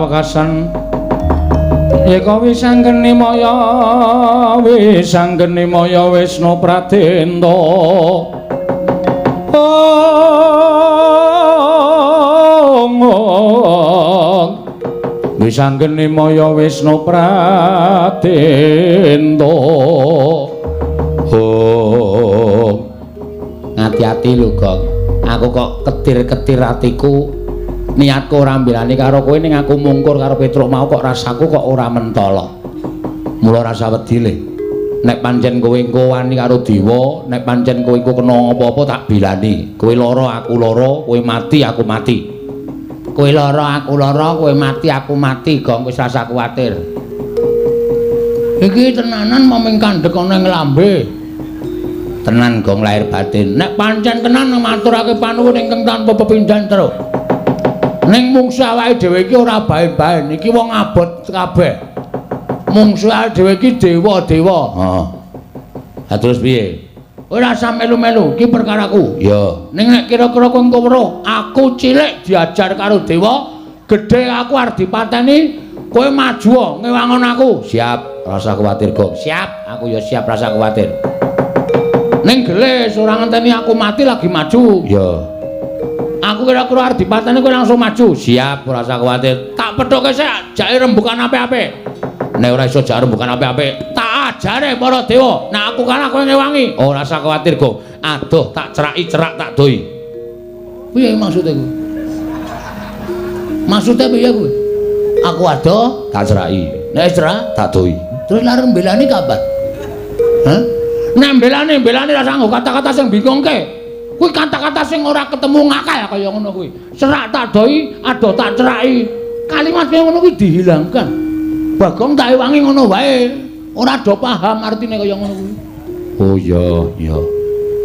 Wekasan. Yeka wisanggeni maya, wisanggeni maya Wisnu Pradenta. Ong. Wisanggeni maya Wisnu Pradenta. Ong. Ngati-ati lho, Gong. Aku kok ketir-ketir atiku. Niatku ora mbelani karo kowe ning aku mungkur karo Petruk mau kok rasaku kok ora mentala. Mula rasa wedi le. Nek pancen kowe engko wani karo dewa, nek pancen kowe engko kena apa-apa tak belani. Kowe lara aku lara, kowe mati aku mati. Kowe lara aku lara, kowe mati aku mati, Gong, wis rasa kuwatir. Iki tenanan moming kandhek ana ing lambe. Tenan Gong lahir batin. Nek pancen tenan maturake panuwun ingkang tanpa pepindhan, Truk. Ning mungsu awake dhewe iki ora baen-baen, iki wong abot kabeh. Mungsu awake dhewe iki dewa-dewa. Heeh. Ha terus piye? Ora usah melu-melu, iki perkaraku. Ya. Ning nek kira-kira kowe engko weruh, aku cilik diajar karo dewa, gedhe aku arep dipateni, kowe maju ngewangon aku. Siap, rasa kuwatir, Gong. Siap, aku ya siap rasa kuwatir. Ning gelis ora ngenteni aku mati lagi maju. Ya. Aku kira-kira arep dipateni kowe langsung maju. Siap, ora usah kuwatir. Tak pethuke sik jake rembukan apik-apik. Nek ora iso jak rembukan apik-apik, tak ajare para dewa. Nek aku kalah kowe ngewangi. Ora usah kuwatir, Gong. Aduh, tak ceraki cerak tak doi. Piye maksude kuwi? Maksude piye kuwi? Aku adoh, tak ceraki. Nek cerak, tak doi. Terus lareng mbelani kapan? Hah? Nek mbelani, mbelani ra sanggo kata-kata sing bingungke. Kuwi kata-kata sing ora ketemu ngakal kaya ngono kuwi. Cerak tak doi, adoh tak ceraki. Kalimat kaya ngono kuwi dihilangkan. Bagong tak ewangi ngono wae. Ora do paham artine kaya ngono kuwi. Oh iya, iya.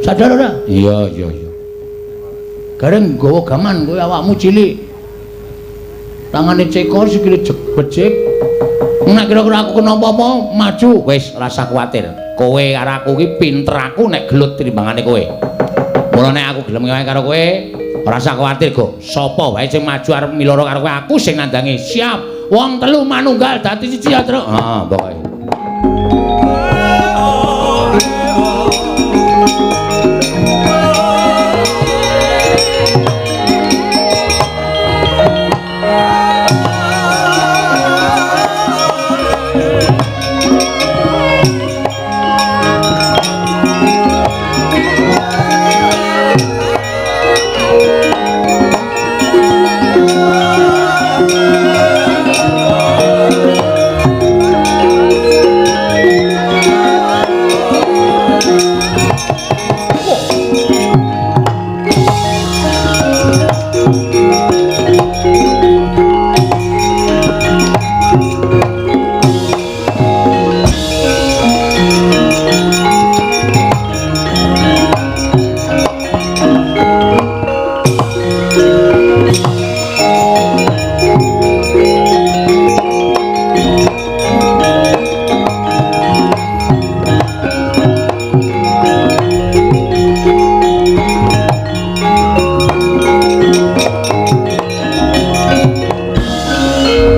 Sadar ora? Iya, iya, iya. Gareng nggawa gaman kowe awakmu cilik. Tangane cekor sikile becik. Nek kira-kira aku kena apa-apa, maju. Wis, rasa kuwatir. Kowe karo aku iki pinter aku nek gelut timbangane kowe. Mula nek aku gelem ngewangi karo kowe, ora usah kuwatir, Gong. Sapa wae sing maju arep miloro karo kowe, aku sing nandangi. Siap. Wong telu manunggal dadi siji ya, Truk. Heeh, pokoke.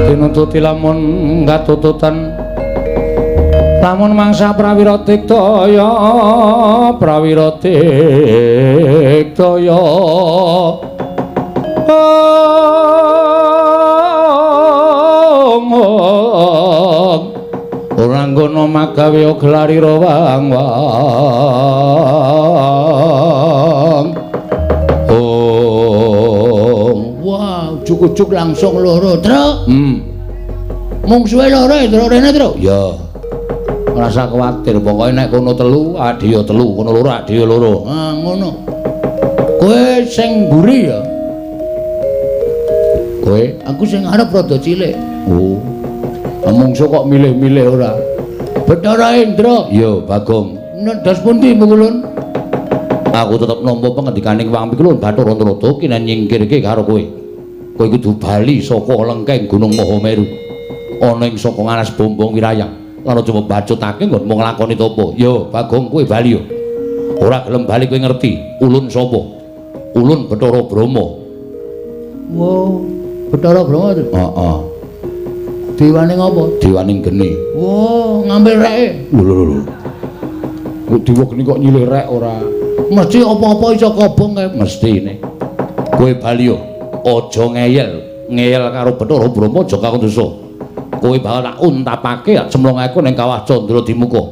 Tinututi lamun katututan lamun mangsa prawira diktaya, prawira diktaya. Ong ora nggono magawe gelarira wang-wang. Ong. Wah, ujug-ujug langsung loro, Truk. Mungsuhe loro, Truk, rene, Truk. Ya. Ora usah kuwatir, pokoke nek kono telu, adhe ya telu, kono loro, adhe ya loro. Ah, ngono. Kowe sing mburi ya. Kowe, aku sing arep rada cilik. Oh. Mungsuh kok milih-milih ora. Bathara Indra. Ya, Bagong. Ndas pundi Pukulun? Aku tetep nampa pengendikaning Wang Pikulun Bathara Antarada kinen nyingkirke karo kowe. Kowe kudu bali saka lengkeng Gunung Mahameru. Ana ing saka ngalas Bombong Wirayang. Lan aja mbacutake nggonmu nglakoni tapa. Ya, Bagong, kowe bali ya. Ora gelem bali kowe ngerti ulun sapa? Ulun Bathara Brahma. Wow, Bathara Brahma to? Heeh. Dewane ngopo? Dewaning geni. Wah, ngambil reke. Lho lho lho. Kok dewa geni kok nyilih rek ora? Mesti apa-apa iso kobong kae mestine. Kowe bali yo aja ngeyel, ngeyel karo Bathara Brahma aja kakung dosa. Kowe bakal tak untapake cemplung aku ning kawah Candra Dimuka.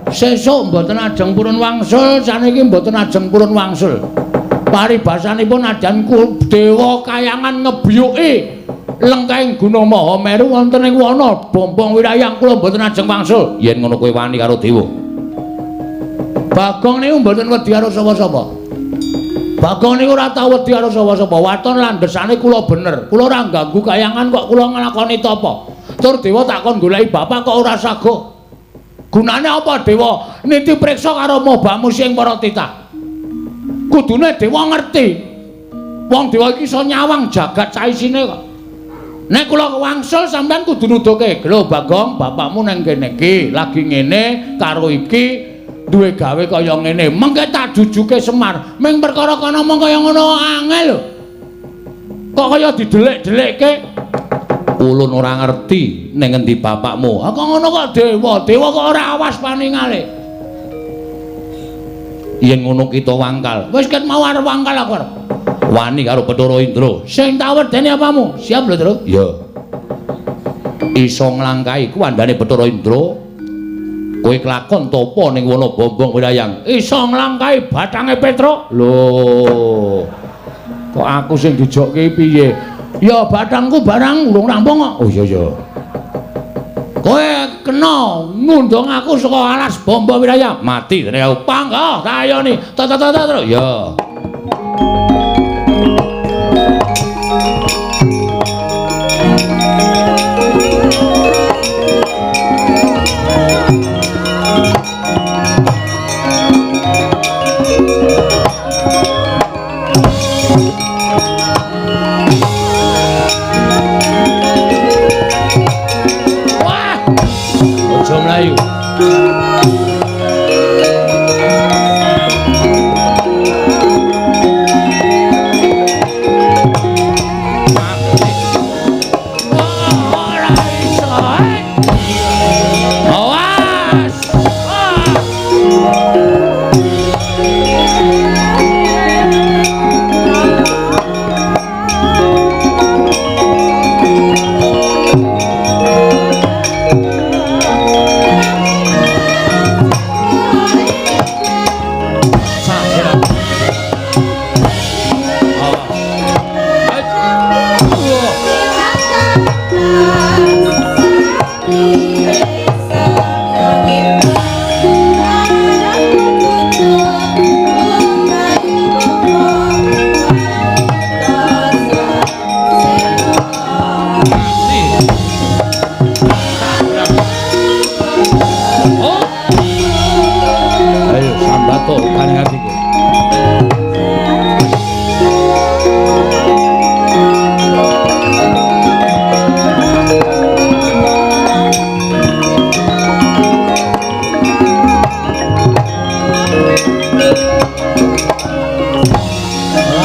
Sesuk mboten ajeng purun wangsul, saniki mboten ajeng purun wangsul. Paribasanipun ajan dewa kayangan ngebiyuki lengkahing Gunung Mahameru wonten ing wana Bombong Wirayang kula mboten ajeng wangsul. Yen ngono kowe wani karo dewa. Bagong niku mboten wedi karo sapa-sapa. Bagong niku ora tau wedi karo sapa-sapa. Waton landhesane kula bener. Kula ora ngganggu kayangan kok kula nglakoni tapa. Tur dewa tak kon goleki bapak kok ora sago. Gunane apa dewa niti priksa karo mobamu sing para titah? Kudune dewa ngerti. Wong dewa iki iso nyawang jagat saisine kok. Nek kula wangsul sampean kudu nuduhke, "Lho Bagong, bapakmu nang kene iki lagi ngene karo iki duwe gawe kaya ngene." Mengke tak jujuke Semar. Ming perkara kono mung kaya ngono angel lho. Kok kaya didelik-delikke? Ulun ora ngerti ning ngendi bapakmu. Ha kok ngono kok dewa, dewa kok ora awas paningale. Yen ngono kita wangkal. Wis ket mau arep wangkal aku arep. Wani karo Bathara Indra. Sing tak wedeni apamu? Siap lho, Tru. Iya. Iso nglangkahi kuwandane Bathara Indra. Kowe kelakon tapa ning wana Bombong Wirayang? Iso nglangkahi bathange Petruk. Lho. Kok aku sing dijokke piye? Ya bathangku barang urung rampung kok. Oh iya iya. Kowe kena ngundang aku saka alas Bombong Wirayang. Mati dene aku. Panggah tayoni. Ta ta ta ta. Ya. Wah! Aja mlayu. Ora iso. Awas. Ayo sambato kaning atiku.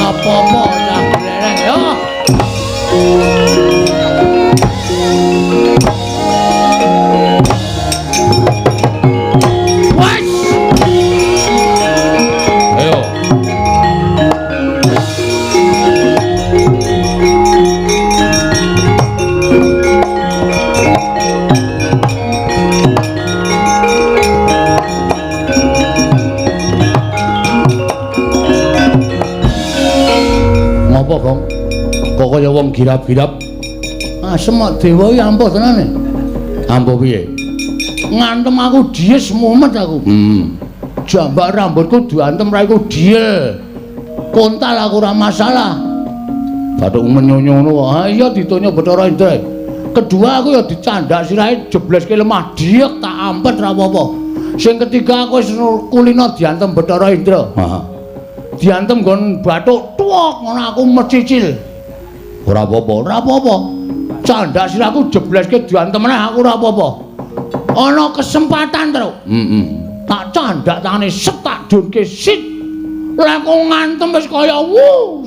Apa-apa cah glereng yo. Wes. Ayo. Ngopo, Gong? Kok kaya wong girap-girap? Asem kok dewa iki ampuh tenane. Ampuh piye? Ngantem aku dies mumet aku. Jambak rambutku diantem raiku diel. Kontal aku ora masalah. Bathuk menyonyo ngono kok. Ha iya ditonyo Bathara Indra. Kedua aku ya dicandak sirahe jebleske lemah diek tak ampet ra apa-apa. Sing ketiga aku wis kulino diantem Bathara Indra. Heeh. Diantem nggon bathuk tuwek ngono aku mecicil. Ora apa-apa, ora apa-apa. Candak sirahku jebleske diantem meneh aku ora apa-apa. Ana kesempatan, Tru. Heeh. Tak candak tangane set tak dunke sit. Lah kok ngantem wis kaya wuh,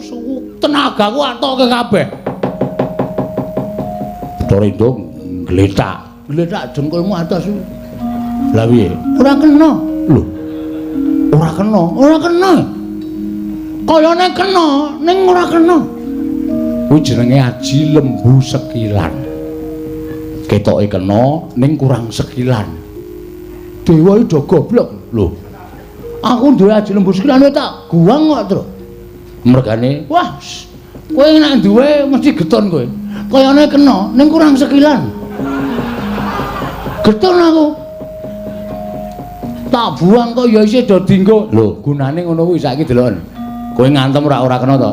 tenagaku atoke kabeh. Bathara Indra Gletak. Gletak dengkulmu atas. Lah piye? Ora kena. Lho. Ora kena, ora kena. Kayane kena, ning ora kena. Kuwi jenenge aji lembu sekilan. Ketoke kena ning kurang sekilan. Dewa iki do goblok. Lho. Aku duwe aji lembu sekilan tak guwang kok, Tru. Mergane, wah, kowe nek duwe mesti geton kowe. Kayane kena ning kurang sekilan. Geton aku. Tak buang kok ya isih do dinggo. Lho, gunane ngono kuwi saiki deloken. Kowe ngantem ora kena to?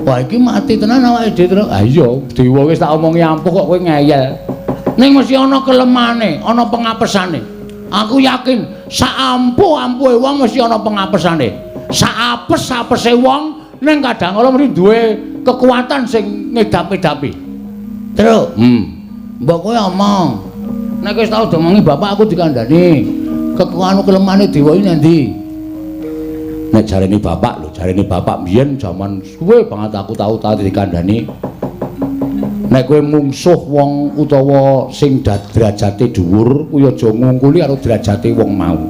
Wah, iki mati tenan awake dhewe, Tru. Ha iya, dewa wis tak omongi ampuh kok kowe ngeyel. Ning mesti ana kelemane, ana pengapesane. Aku yakin sak ampuh-ampuhe wong mesti ana pengapesane. Sak apes-apese wong ning kadang kala mesti duwe kekuatan sing ngedap-edapi. Tru, mbok kowe omong. Nek wis tau diomongi bapak aku dikandhani. Kekuatan kelemane dewa iki ngendi? Nek jarene bapak lho, jarene bapak mbiyen jaman suwe banget aku tau dikandhani. Nek kowe mungsuh wong utawa sing derajate dhuwur, kuwi aja ngungkuli karo derajate wong mau.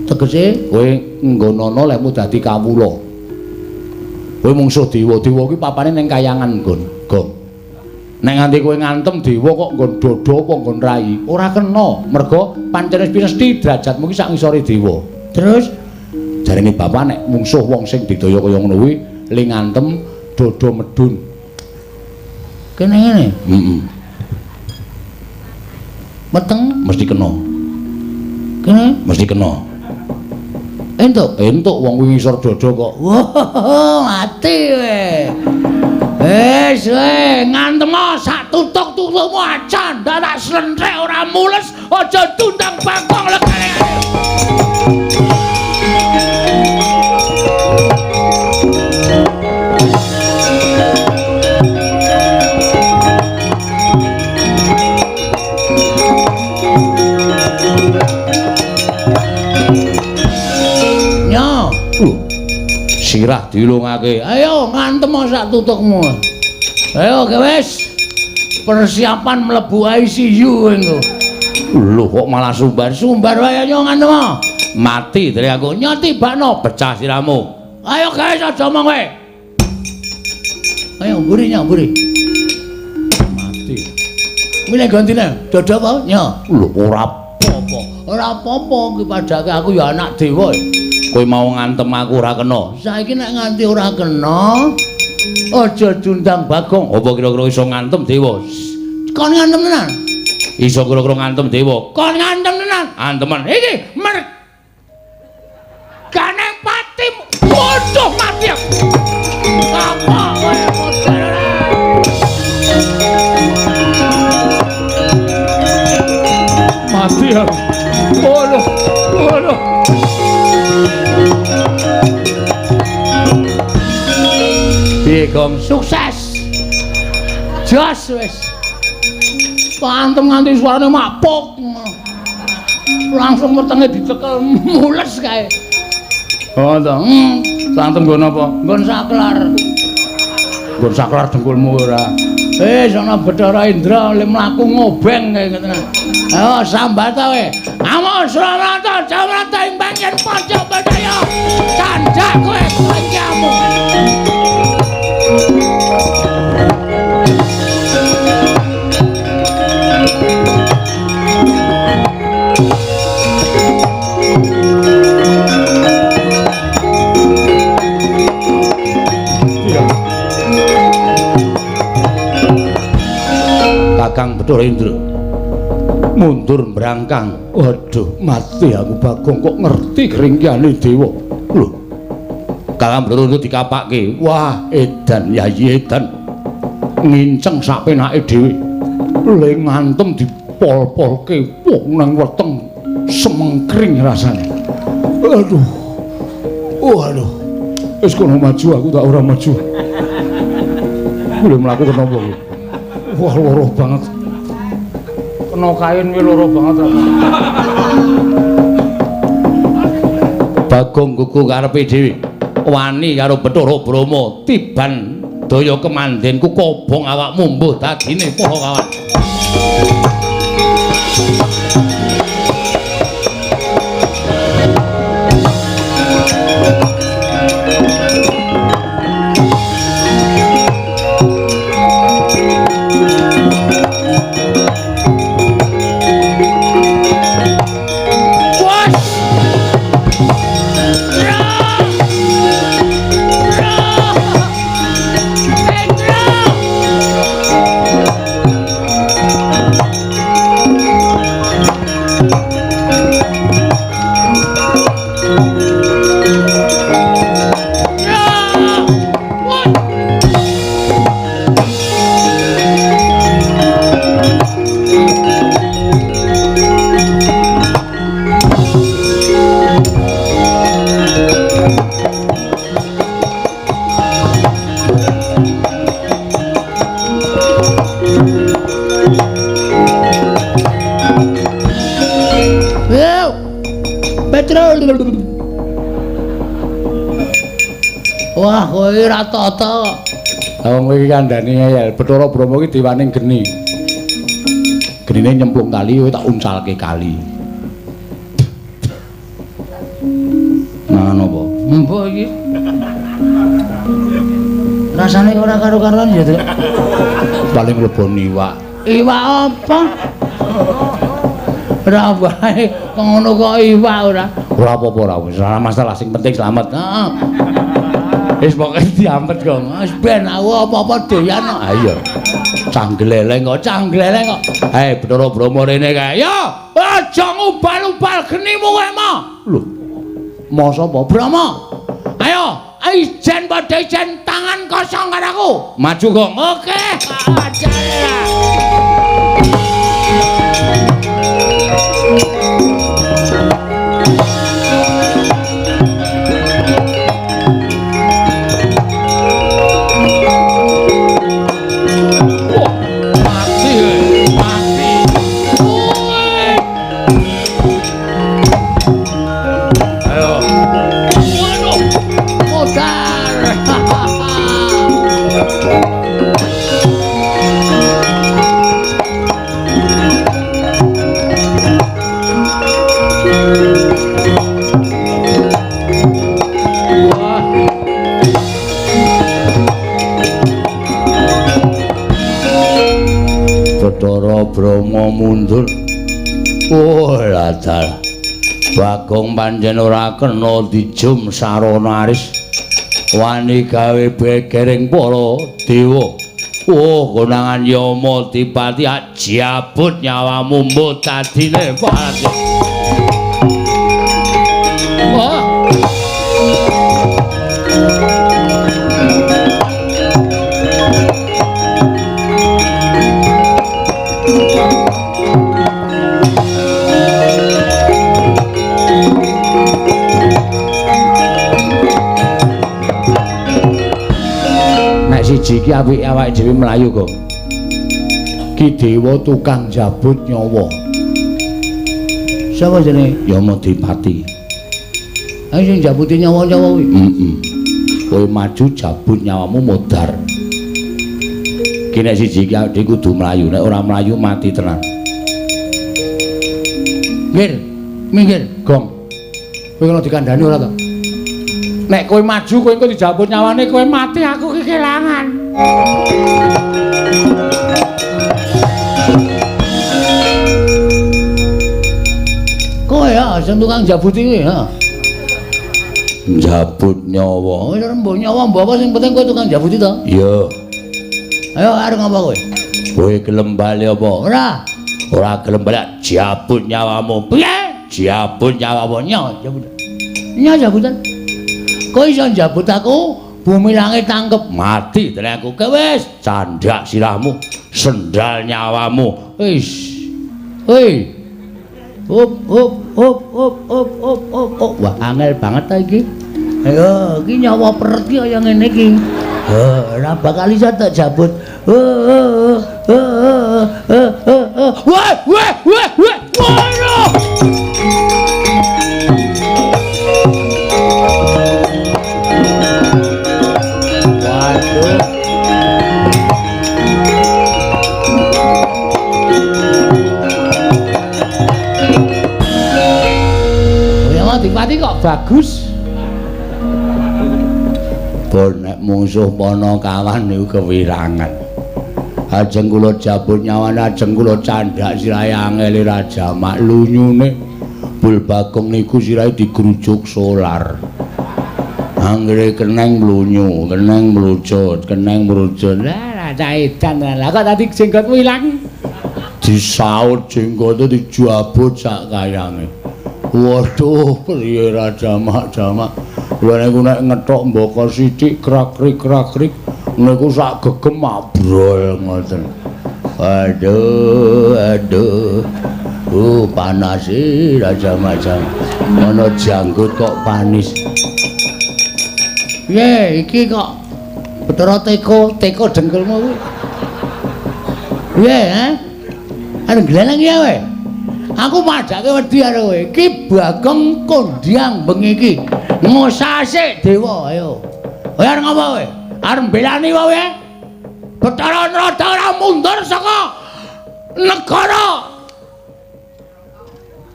Tegese kowe nggonono lehmu dadi kawula. Kowe mungsuh dewa, dewa kuwi papane ning kayangan nggon, Gong. Nek nganti kowe ngantem dewa kok nggon dada apa nggon rai, ora kena. Mergo pancen wis mesti derajatmu ki sak ngisore dewa. Terus jarene bapak nek mungsuh wong sing didaya kaya ngono kuwi le ngantem dada medun. Kene ngene. Heeh. Meteng mesti kena. Kene mesti kena. Entuk, entuk wong kuwi ngisor dada kok. Wah, mati kowe. Wis kowe ngantem sak tutuk-tutukmu aja ndak tak slentrek ora mules, aja tundang bangkong legane. Sirah dilungake. Ayo ngantem sak tutukmu. Ayo wis. Persiapan mlebu ICU engko. Lho kok malah sumbar-sumbar wae ayo ngantem. Mati dari aku. Nyoti bakno pecah sirahmu. Ayo guys aja omong kowe. Ayo mburi nya mburi. Mati. Milih gantine. Dodo apa? Nya. Lho ora apa-apa. Ora apa-apa iki padake aku ya anak dewa. Kowe mau ngantem aku ora kena. Saiki nek nganti ora kena, aja diundang Bagong. Apa kira-kira iso ngantem dewa? Kon ngantem tenan? Iso kira-kira ngantem dewa. Kon ngantem tenan? Antemen. Iki mergane pati. Waduh mati aku. Apa kowe model ora? Mati aku. Waduh. Waduh. Piye Gong? Sukses. Jos wis. Pantem nganti suarane mapuk. Langsung wetenge dicekel mules kae. Oh to. Santem nggon apa? Nggon saklar. Nggon saklar dengkulmu ora. Wis ana Bathara Indra le mlaku ngobeng kae ngene. Ayo sambat kowe. Amo Suramarta Jamarta ing bangken Panca Badaya. Candhak kowe kancamu. Kakang Bathara Indra mundur mbrangkang. Waduh, mati aku Bagong kok ngerti keringkiane dewa. Lho. Kakang Bathara Indra dikapake. Wah, edan yayi edan. Nginceng sak penake dhewe. Le ngantem dipol-polke wong nang weteng semengkring rasane. Aduh. Waduh. Wis kono maju aku tak ora maju. Kuwi mlaku kenapa kuwi? Wah, loro banget. Kena kain kuwi loro banget aku. Bagong gugu karepe dhewe. Wani karo Bathara Brahma tiban budaya kemanden ku kobong awakmu mbuh dadine pahlawan. Wah, kowe ora tata. Lah wong kowe iki kandhane ngeyel, Bathara Brahma iki dewaning geni. Genine nyemplung kali, kowe tak uncalke kali. Mangan apa? Mbok iki. Rasane ora karo-karuan ya, Trik. Paling leboni iwak. Iwak apa? Ora wae, ngono kok iwak ora. Ora apa-apa ora wis, ora masalah, sing penting slamet. Heeh. Wis pokoke diampet kok. Wis ben aku apa-apa doyan kok. Ha iya. Canggleleng kok, canggleleng kok. Hei, Bathara Brahma rene kae. Yo, aja ngubal-ubal genimu kowe, Ma. Lho. Ma sapa? Brahma. Ayo, ijen padha ijen tangan kosong karo aku. Maju kok. Oke. Aja. Bathara Brahma mundur. Oh, ladal. Bagong pancen ora kena dijum sarana aris. Wani gawe begering para dewa. Oh, konangan Yama Dipati jabut nyawamu mbok dadine pati. Wah. Nek siji iki apike awake dhewe mlayu kok. Ki dewa tukang jabut nyawa. Sapa jenenge? Yama Dipati. Ayo sing jabuti nyawa-nyawa kuwi. Heeh. Kowe maju jabut nyawamu modar. Ki nek siji iki awake dhewe kudu mlayu, nek ora mlayu mati tenan. Minggir, minggir, Gong. Kowe kena dikandhani ora to? Nek kowe maju kowe engko dijabut nyawane, kowe mati aku ki kelangan. Kowe ya sing tukang jabuti kuwi, ha. Njabut nyawa. Oh, ora mbok nyawa mbok apa sing penting kowe tukang jabuti to? Iya. Ayo arep ngapa kowe? Kowe gelem bali apa? Ora. Ora gelem bali jabut nyawamu. Piye? Jabut nyawamu. Nyo, jabut. Nyo jabutan. Kowe iso njabut aku, bumi langit tangkep mati tenan aku. Kowe wis candak sirahmu, sendal nyawamu. Wis. Hoi. Hop hop hop hop hop hop hop. hop. Wah, angel banget ta iki. Ayo, iki nyawa peret ki kaya ngene iki. Heh, ora bakal iso tak jabut. Wah, wah, wah, wah. Waduh. Waduh. Adipati kok bagus. Bon nek mungsuh Panakawan niku kewirangan. Ajeng kula jabut nyawane, ajeng kula candhak sirahe angele Raja Mak lunyune. Bul Bagong niku sirahe digrujuk solar. Anggere keneng mlunyu, keneng mlucut, keneng mlucut. Lah cah edan lah kok tadi jenggotmu ilang. Disaut jenggote dijabut sak kayange. Waduh, priye Raja Mak jamak. Lha niku nek ngethok mbaka sithik krak-krik-krak-krik niku sak gegem abrol ngoten. Aduh, aduh. Panas e Raja Mak jamak. Ana janggut kok panis. Piye iki kok Bathara teko, teko dengkulmu kuwi. Piye, ha? Arep gleleng ya kowe. Aku padhake wedi karo kowe. Iki Bagong kondhang bengi iki. Ngosase dewa, ayo. Kowe arep ngopo kowe? Arep mbelani kowe? Bathara Narada ora mundur saka negara.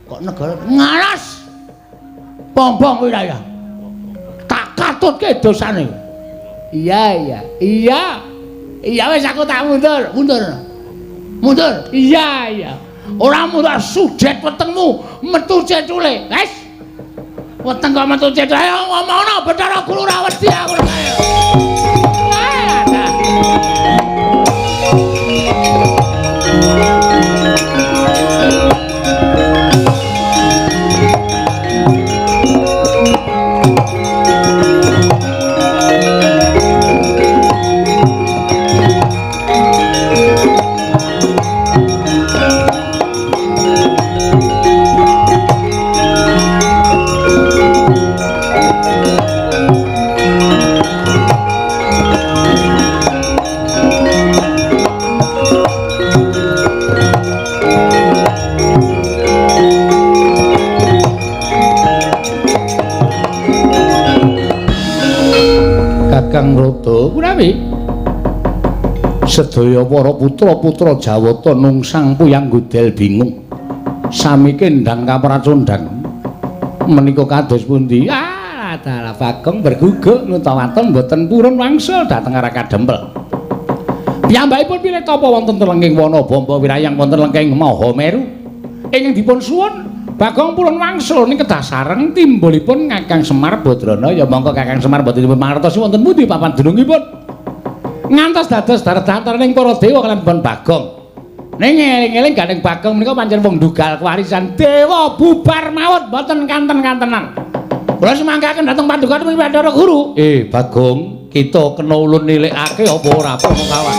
Kok negara ngaras? Pompong wilayah. Tak katutke dosane. Iya, iya. Iya. Iya wis aku tak mundur, mundur. Mundur. Iya, iya. Ora mundur sujet wetengmu metu cecule. Wis. Weteng kok metu cecule. Ayo ngomongno Bathara Guru ora wedi aku. Ayo. Kakang Rada punawi sedaya para putra-putra Jawata nungsang puyang godel bingung sami kendang kapracondang menika kados pundi? Ah, dalah Bagong berguguk nutawaton mboten purun wangsul dhateng arah kadempel. Piyambakipun pilih tapa wonten telenging wana bamba wirayang wonten lengking Mahameru ingkang dipun suwun Bagong purun wangsul ning kedah sareng timbulipun Kakang Semar Badrana. Ya mongko Kakang Semar boten dipun mangertosi wonten pundi papan dunungipun ngantos dados datar-dataraning para dewa kaliyan pun Bagong. Ning eling-eling gandeng Bagong menika pancen wong ndugal kewarisan dewa bubar mawon boten kanten-kantenan. Kula sumanggaken dhateng paduka Bathara Guru. Bagong, kita kena ulun nilikake apa ora apa kawan.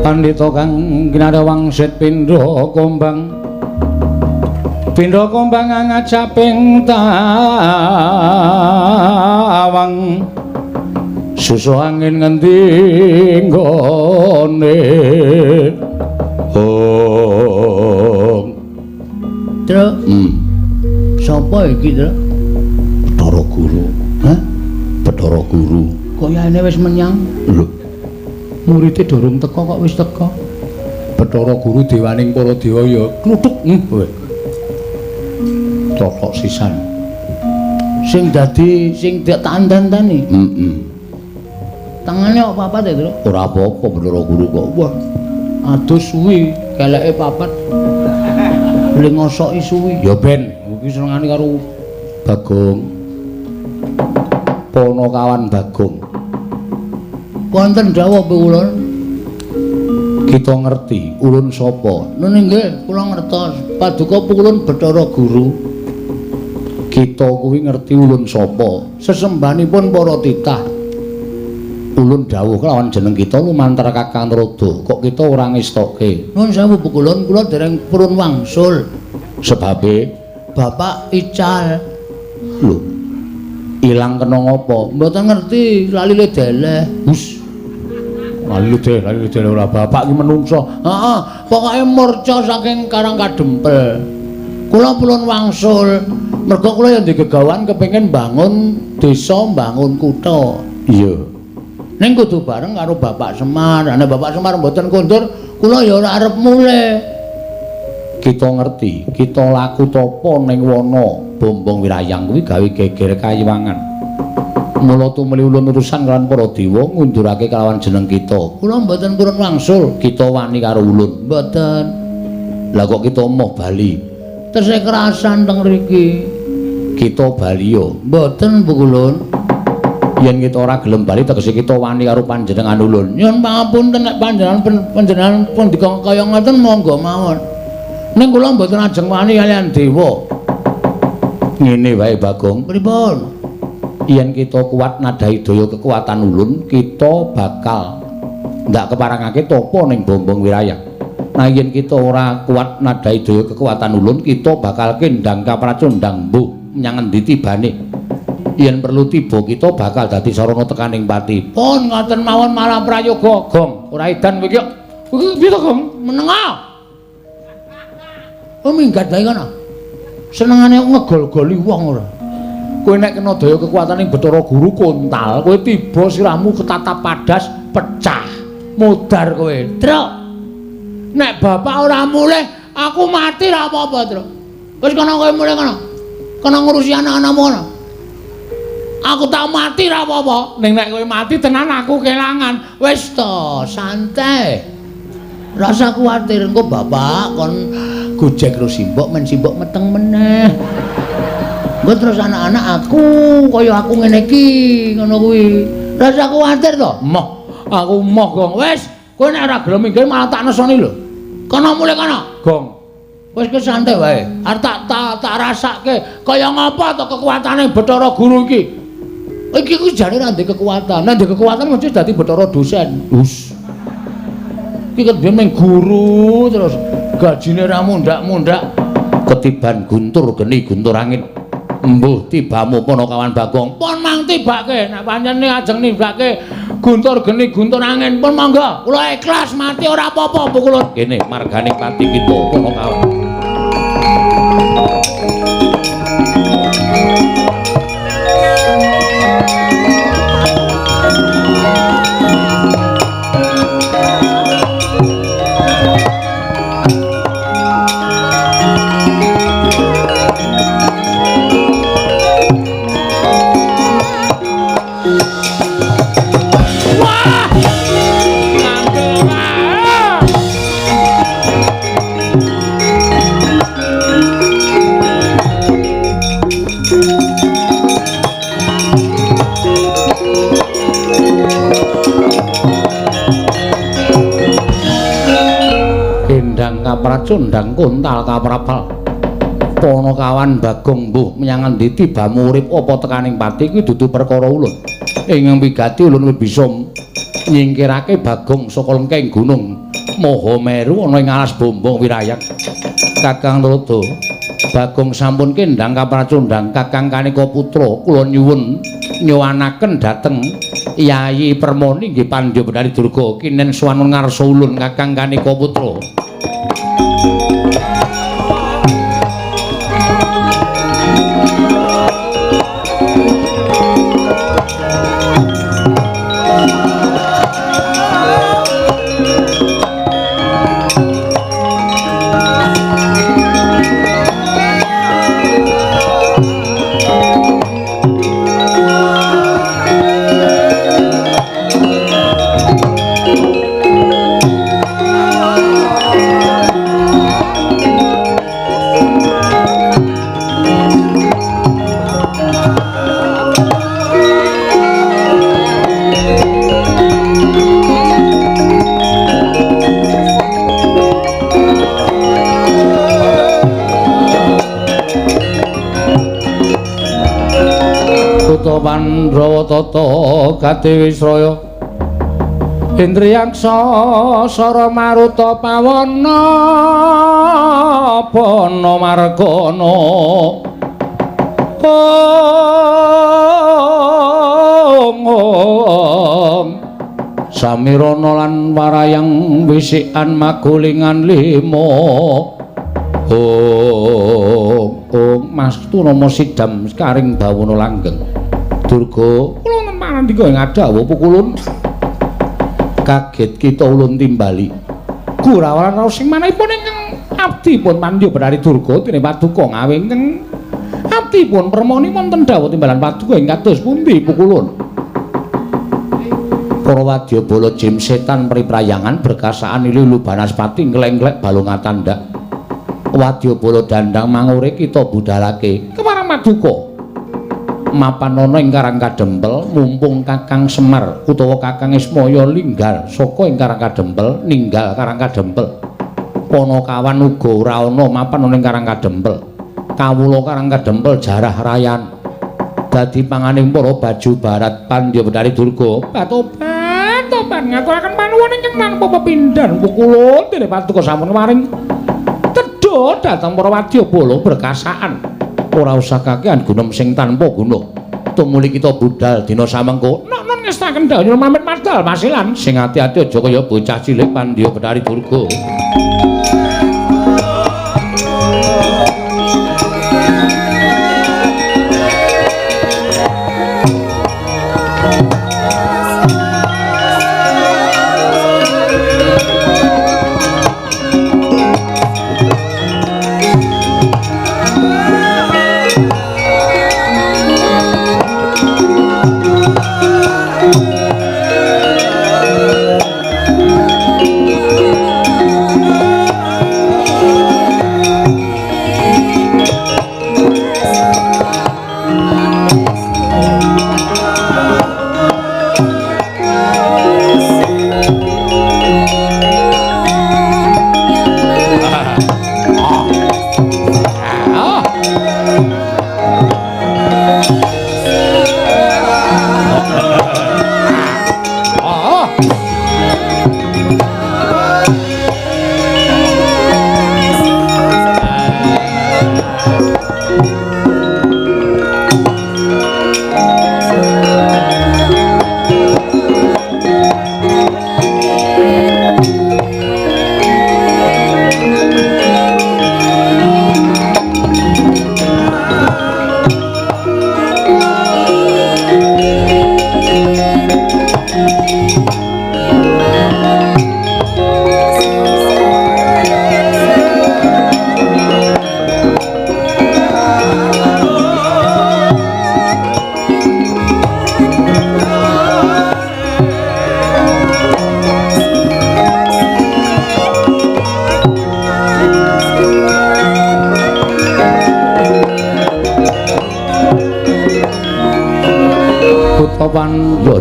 Pandhita kang kinarya wangsit pindha kombang. Pindha kombang ngajaping tawang. Susu angin ngendi nggone. Ong. Truk. Sapa iki, Truk? Bathara Guru. Hah? Bathara Guru. Kayane wis menyang. Lho. Murite durung teka kok wis teka. Bathara Guru dewaning para dewa ya kluthuk kowe. Totok sisan. Sing dadi sing tak tantani. Heeh. Tangane kok papat ya, Truk? Ora apa-apa Bathara Guru kok. Wah. Adus suwi, keleke papat. Le ngosoki suwi. Ya ben, iki senengane karo Bagong. Panakawan Bagong. Wonten dawuh kula. Kita ngerti ulun sapa? Nun nggih, kula ngertos. Paduka pulun Bathara Guru. Kita kuwi ngerti ulun sapa? Sesembahanipun para titah. Ulun dawuh kelawan jeneng kita lumantar Kakang Narada. Kok kita ora ngestoke? Nun sewu pukulun, kula dereng purun wangsul. Sebabe Bapak ical. Lho. Ilang kena ngapa? Mboten ngerti, lali le deleh. Hus. Lali deh ora bapak iki menungso. Heeh, pokoke murca saking Karang Kadempel. Kula purun wangsul. Mergo kula ya ndek gegawan kepengin bangun desa, bangun kutha. Iya. Ning kudu bareng karo Bapak Semar. Nek Bapak Semar mboten kondur, kula ya ora arep mulih. Kita ngerti, kita laku tapa ning wana Bombong Wirayang kuwi gawe geger kayiwangan. Mula tumuli ulun urusan kalawan para dewa ngundurake kalawan jeneng kita. Kula mboten purun wangsul, kita wani karo ulun. Mboten. Lah kok kita moh bali? Tesih kerasan teng mriki. Kita bali yo. Mboten Bu Kulun. Yen kita ora gelem bali tegese kita wani karo panjenengan ulun. Nyuwun pangapunten nek panjenengan pun kaya ngoten monggo mawon. Ning kula mboten ajeng wani kaliyan dewa. Ngene wae Bagong. Pripun? Yen kita kuat nadhahi daya kekuatan ulun, kita bakal ndak keparangake tapa ning Bombong Wirayang. Nah yen kita ora kuat nadhahi daya kekuatan ulun, kita bakal kendang kapracondang mbuh menyang endi tibane. Yen perlu tiba kita bakal dadi sarana tekaning pati. Pun ngoten mawon malah prayoga, Gong. Ora edan kowe iki. Kowe piye to, Gong? Menenga. Oh minggat wae kono. Senengane ngegol-goli wong ora. Kowe nek kena daya kekuatane Bathara Guru kontal, kowe tiba sirahmu ketatap padas pecah. Mudar kowe. Truk. Nek bapak ora mulih, aku mati ra apa-apa, Truk. Wis kono kowe mulih kono. Kono ngurusi anak-anakmu kono. Aku tak mati ra apa-apa. Ning nek kowe mati tenan aku kelangan. Wis to, santai. Rasa kuwatir engko bapak kon gojek karo simbok men simbok meteng meneh. Engko terus anak-anak aku kaya aku ngene iki ngono kuwi. Rasa kuwatir to? Moh, aku moh Gong. Wis, kowe nek ora gelem minggir malah tak nesoni lho. Kono mulih kono, Gong. Wis ke santai wae. Arep tak rasake kaya ngapa to kekuatane Bathara Guru iki. Iki kuwi jane ora ndek kekuatan. Nek ndek kekuatan mesti dadi Bathara dosen. Hus. Iki kan meng guru terus gajine ra mundhak-mundhak ketiban guntur geni guntur angin. Mbuh tibamu Panakawan Bagong. Pun mang tibake nek pancen ajeng nimbake guntur geni guntur angin pun monggo. Kula ikhlas mati ora apa-apa Bu Kulun. Kene margane pati kita Panakawan. Kapracondang kontal kaprapal Panakawan Bagong mbuh menyang endi tibamu urip apa tekaning pati kuwi dudu perkara ulun. Ing wigati ulun bisa nyingkirake Bagong saka lengking gunung Mahameru ana ing alas Bombong Wirayang. Kakang Tuladha, Bagong sampun kendhang kapracondang Kakang Kanika Putra kula nyuwun nyuwanaken dhateng Yayi Permoni nggih Pandya Bethari Durga kinen suwanun ngarsa ulun Kakang Kanika Putra. Pandhawa tata Kadewi Sraya Indriyaksa Sara Maruta Pawana Pana Margana Om Om Samirana lan warayang wisikan magulingan limo. Oh, oh Mas Turama sidam karing bawana langgeng. Durga kula ngemparandika ing adawuh pukulun. Kaget kita ulun timbali. Gurawalan raos sing manahipun ingkang abdi pun Pandya Bathari Durga dene paduka ngawe ingkang abdi pun permoni wonten dawuh timbalan paduka ing kados pundi pukulun. Para wadyabala jim setan priprayangan berkasaan lilu banaspati nglengglek balung atandak. Wadyabala dandang mangure kita budalake kemarang paduka. Mapan ana ing Karang Kadempel mumpung Kakang Semar utawa Kakang Ismaya linggal saka ing Karang Kadempel ninggal Karang Kadempel. Panakawan uga ora ana mapan ana ing Karang Kadempel. Kawula Karang Kadempel jarah rayan. Dadi panganing para baju barat Pandya Bathari Durga. Batobat tobat ngaturaken panuwun ingkang tanpa pepindhan pukulun dene paduka sampun waring tedha dhateng para wadyabala berkasaan. Ora usah kakehan gunem sing tanpa guna. Tumuli kita budal dina samengko. Nok-nok ngestaken dawuh pamit madal masilan. Sing ati-ati aja kaya bocah cilik Pandya Bathari Durga.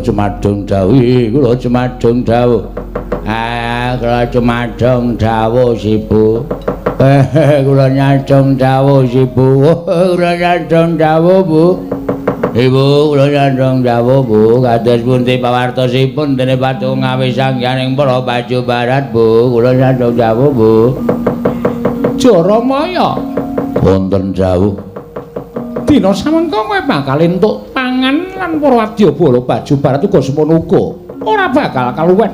Jumadung dawuh, kula jumadung dawuh. Ah, kula jumadung dawuh Sibu. Kula nyadong dawuh Sibu. Kula nyadong dawuh, Bu. Ibu, kula nyadong dawuh, Bu. Kados pundi pawartosipun dene patung ngawe sangyaning para baju barat, Bu. Kula nyadong dawuh, Bu. Jaramaya wonten dawuh. Dina samengko kowe bakal entuk pangan lan para wadyabala baju barat uga semono uga ora bakal kaluwen.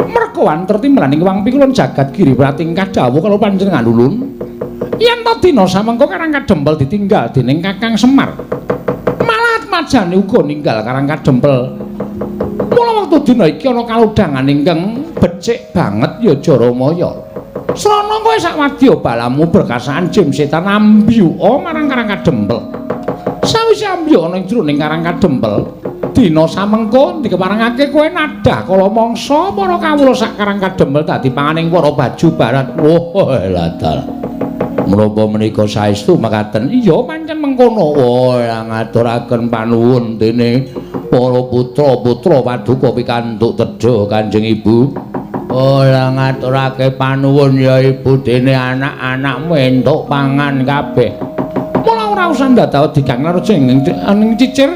Merga wanter timbalaning wang pikulun jagat giri pratingkah dawuh karo panjenengan ulun. Yen to dina samengko Karang Kadempel ditinggal dening Kakang Semar. Malah majane uga ninggal Karang Kadempel. Mula wektu dina iki ana kalodhangan ingkang becik banget ya Jaramaya. Srana kowe sak wadyabalamu berkasaan jim setan ambyuka marang Karang Kadempel. Sawise ambyuk ana ing jroning Karang Kadempel, dina samengko dikeparengake kowe nadah kala mangsa para kawula sak Karang Kadempel dadi panganing para baju barat. Wah, ladal. Menapa menika saestu mekaten? Iya, pancen mengkono. Wah, ngaturaken panuwun dene para putra-putra paduka pikantuk tedha Kanjeng Ibu. Ora ngaturake panuwun ya Ibu dene anak-anakmu entuk pangan kabeh. Mula ora usah ndadawa digang raja ing cicir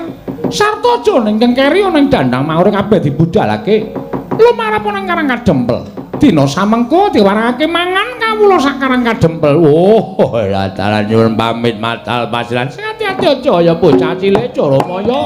sarta aja ning keri ana ing dandang maure kabeh dibudalake. Lumarep ana ing Karang Kadempel. Dina samengko diwarangake mangan kawula sak Karang Kadempel. Oh, lah dalan nyuwun pamit matal pasiran. Sing ati-ati aja ya bocah cilik Jaramaya.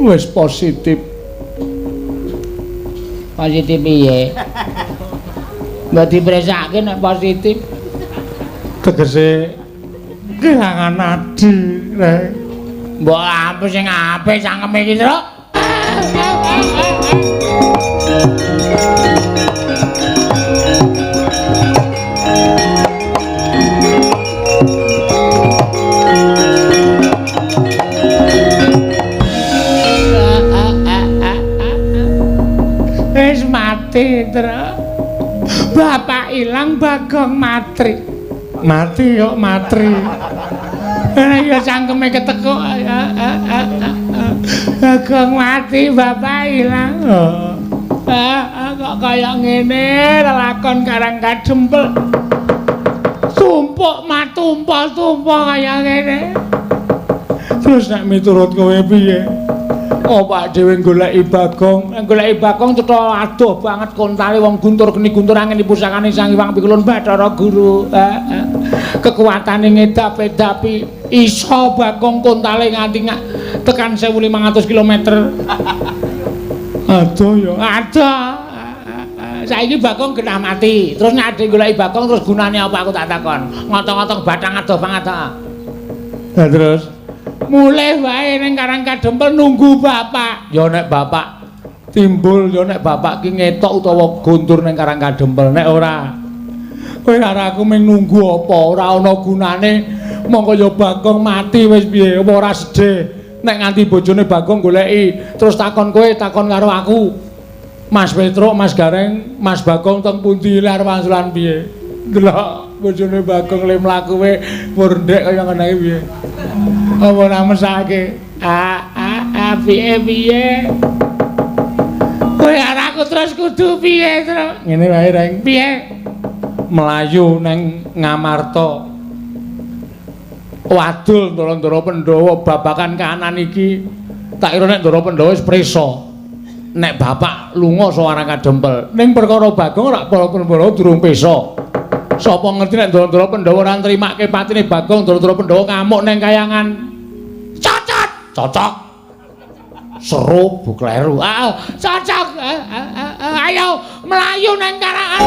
Wis positif. Positif piye? Mbok dipresake nek positif. Tegese kelangan adi, Rek. Mbok apa sing apik cangkeme iki, Truk? Wis mati, Truk. Bapak ilang, Bagong matri. Mati kok matri. Ya cangkeme ketekuk. Bagong mati, bapak ilang. Kok kaya ngene lelakon Karang Kadempel. Tumpuk matumpul-tumpul kaya ngene. Terus nek miturut kowe piye? Oh, Pak dhewe goleki Bagong, goleki Bagong cetha adoh banget kontale wong guntur geni guntur angin pusakane Sang Hyang Pikulun Bathara Guru. Kekuatane ngedap-edapi iso Bagong kontale nganti tekan 1500 km. Adoh ya, adoh. Saiki Bagong genah mati. Terus nek ade goleki Bagong terus gunane apa aku tak takon. Ngotong-ngotong bathang adoh banget ta. Lah terus mulih wae ning Karang Kadempel nunggu bapak. Ya nek bapak timbul, ya nek bapak ki ngetok utawa guntur ning Karang Kadempel. Nek ora, kowe karo aku mung nunggu apa? Ora ana gunane. Mongko ya Bagong mati wis piye? Apa ora sedih nek nganti bojone Bagong goleki terus takon kowe, takon karo aku. Mas Petruk, Mas Gareng, Mas Bagong teng pundi arep wangsulan piye? Delok bojone Bagong le mlaku we murndek kaya ngene iki piye? Apa ora mesake? Piye piye? Kowe arep aku terus kudu piye, Truk? Ngene wae, Reng. Piye? Melayu neng Ngamarta. Wadul Ndara-ndara Pandhawa babakan kahanan iki. Tak kira nek Ndara Pandhawa wis prisa. Nek bapak lunga saka Karang Kadempel. Ning perkara Bagong ora para Pandhawa durung pesa. Sapa ngerti nek Ndara-ndara Pandhawa ora nrimake patine Bagong, Ndara-ndara Pandhawa ngamuk neng kayangan. Cocok. Cocok. Seru bu kleru. Cocok. Ayo melayu neng Karangan.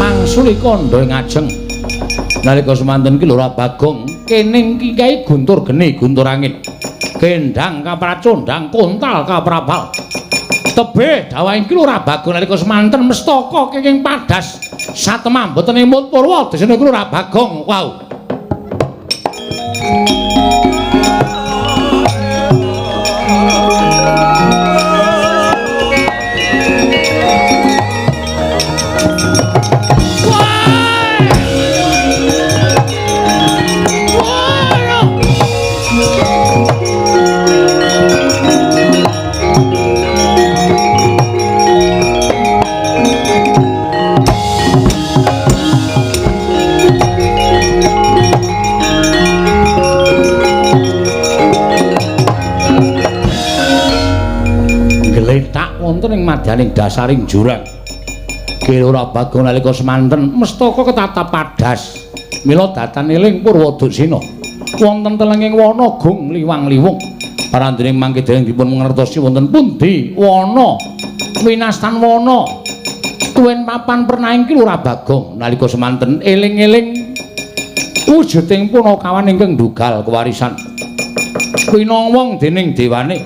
Mangsuli kandha ing ajeng. Nalika semanten ki Lurah Bagong kening ki kae guntur geni guntur angin. Kendang kapracondang kontal kaprabal. Tebih dawahing ki Lurah Bagong nalika semanten mestaka kenging padas satemah mboten emut purwa desane ki Lurah Bagong. Wow. Wonten ing madyaning dasaring jurang. Ki Lurah Bagong nalika semanten mestaka ketatap padas. Mila datan eling Purwa Duksina. Wonten telenging wana gung liwang-liwung. Parandening mangke dereng dipun mangertosi wonten pundi wana Winastan wana tuwin papan pernahing Ki Lurah Bagong. Nalika semanten eling-eling wujuding punakawan ingkang ndugal kewarisan winowong dening dewane.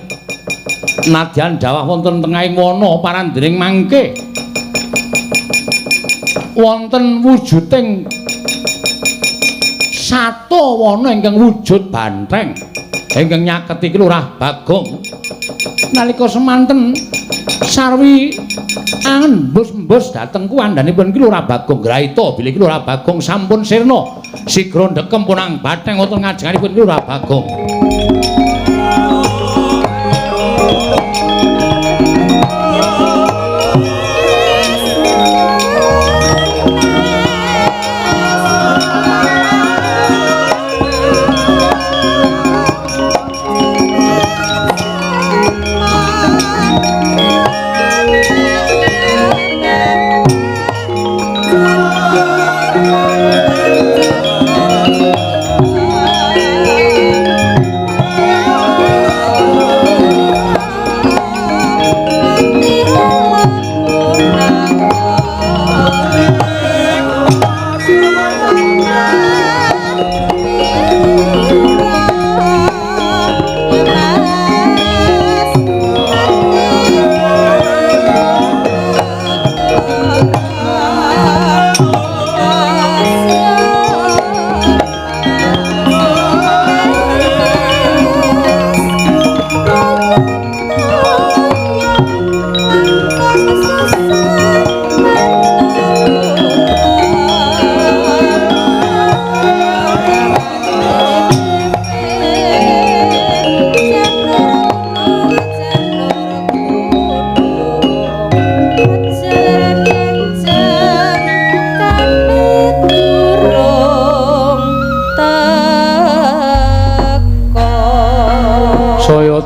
Nadyan dawah wonten tengahing wana parandhening mangke wonten wujuding sata wana ingkang wujud banteng ingkang nyaketi Ki Lurah Bagong. Nalika semanten sarwi angembus-embus dhateng kuwandhanipun Ki Lurah Bagong graita bilih Ki Lurah Bagong sampun sirna sigra ndekem punang batheng wonten ngajenganipun Ki Lurah Bagong.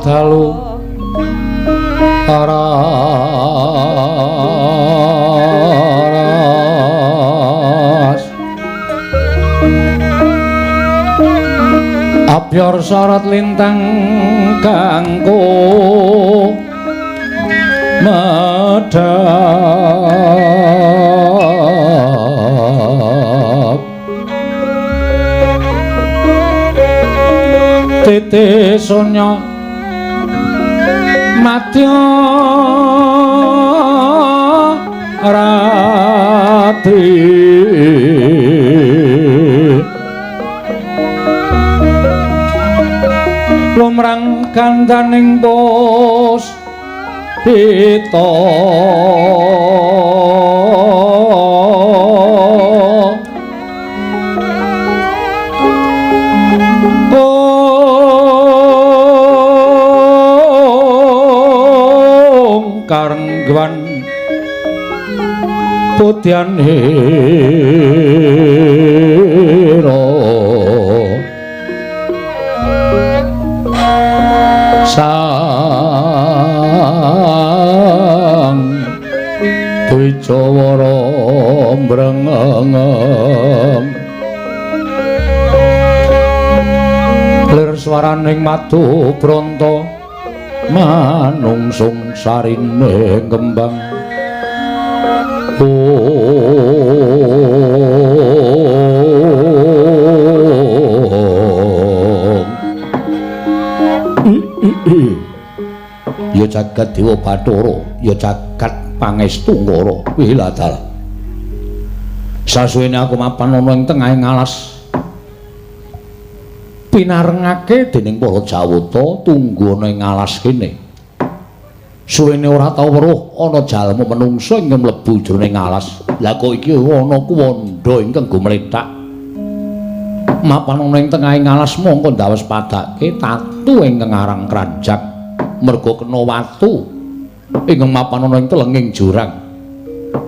Dalu aras abyor sorot lintang kanggo medhap titi sunya madya rati lumrang gandaning pus pita karengwan putyan hero sang Dwijawara mbrengengem lir swaraning madu bronto manungsung sarine kembang. Ya jagat Dewa Bathara, ya jagat Pangestu Ngara. Wiladal. Sasuwene aku mapan ana ing tengahing alas pinarengake dening para Jawata tunggu ana ing alas kene. Suwene ora tau weruh ana jalma menungsa ingkang mlebu jroning alas. Lah kok iki ana kuwandha ingkang gumlethak. Mapan ana ing tengahing alas mongko ndawes padake tatu ingkang aran kranjak merga kena watu ingkang mapan ana ing telenging jurang.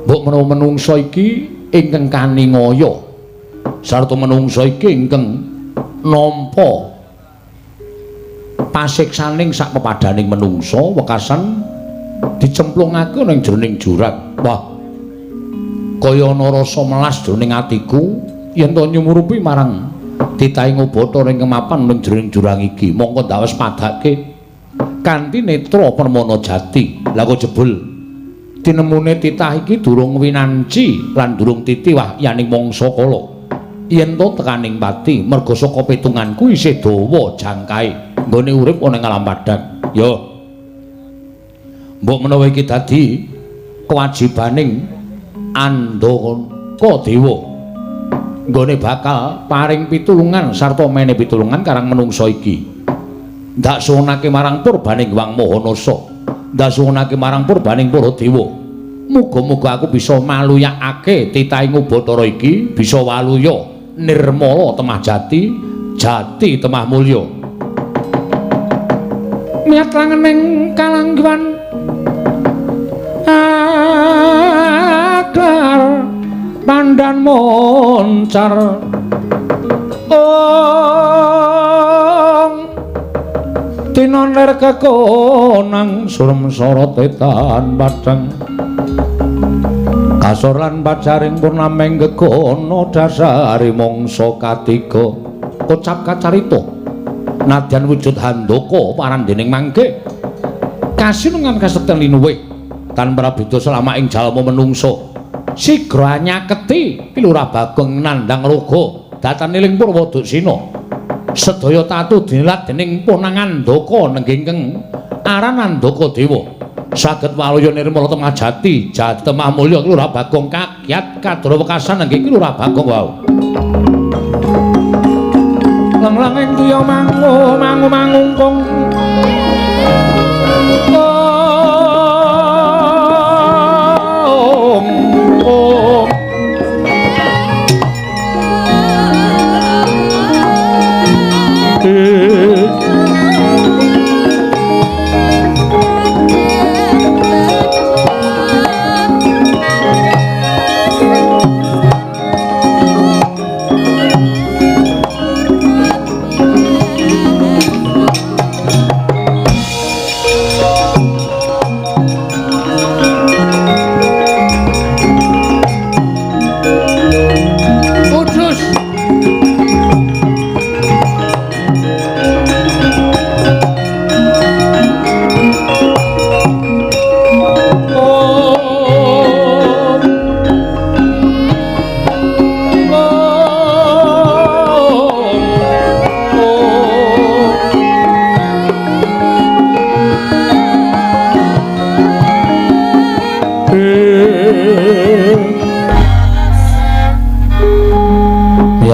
Mbok menawa menungsa iki ingkang kaningaya sarta menungsa iki ingkang nampa pasiksaning sak pepadaning menungsa wekasan dicemplungake ana ing jroning jurang. Wah, kaya ana rasa melas jroning atiku yen to nyumurupi marang titahing Bathara ingkang mapan ning jroning jurang iki. Mongko ndawes padake kanthi netra permana jati. Lah kok jebul Tinemune titah iki durung winanci lan durung titi wahyaning mangsa kala. Yen to tekaning pati merga saka pitunganku isih dawa jangkae nggone urip ana ing alam padhang. Yo. Mbok menawa iki dadi kewajibaning Andaka Dewa nggone bakal paring pitulungan sarta mene pitulungan karang menungsa iki. Ndak suwunake marang purbaning Hyang Maha Nasa, ndak suwunake marang purbaning para dewa. Muga-muga aku bisa maluyakake titahing Ubathara iki, bisa waluya nirmala temah jati, jati temah mulya. Miyat langening kalangguhan akar pandan moncar ong tinon ler kekonang surem sorot etan padang kasor lan pacaring purnameng gegono dasari mangsa katiga kocap kacarita nadyan wujud handaka parandening mangke kasinungan kasekten linuwih tanpa beda selama ing jalma menungso sigra nyaketi Ki Lurah Bagong nandhang raga datan eling Purwaduksina sedaya tatu dinilat dening Ponang Andaka nenggingkeng aran Andaka Dewa saged waluya nirmala temah jati jati temah mulya Ki Lurah Bagong kagyat kadra wekasan nenggih Ki Lurah Bagong wau lang-langing tuya mangu mangu mangungkung oh.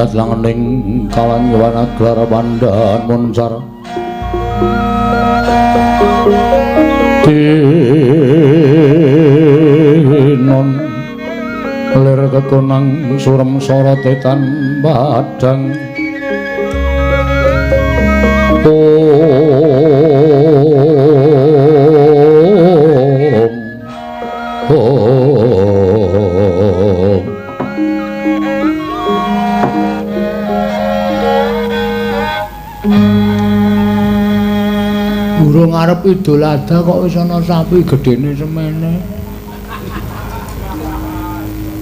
Langening kawan aglar pandan moncar tinon lir kekonang surem sorote tan padang om om. Durung arep Idul Adha kok wis ana sapi gedene semene.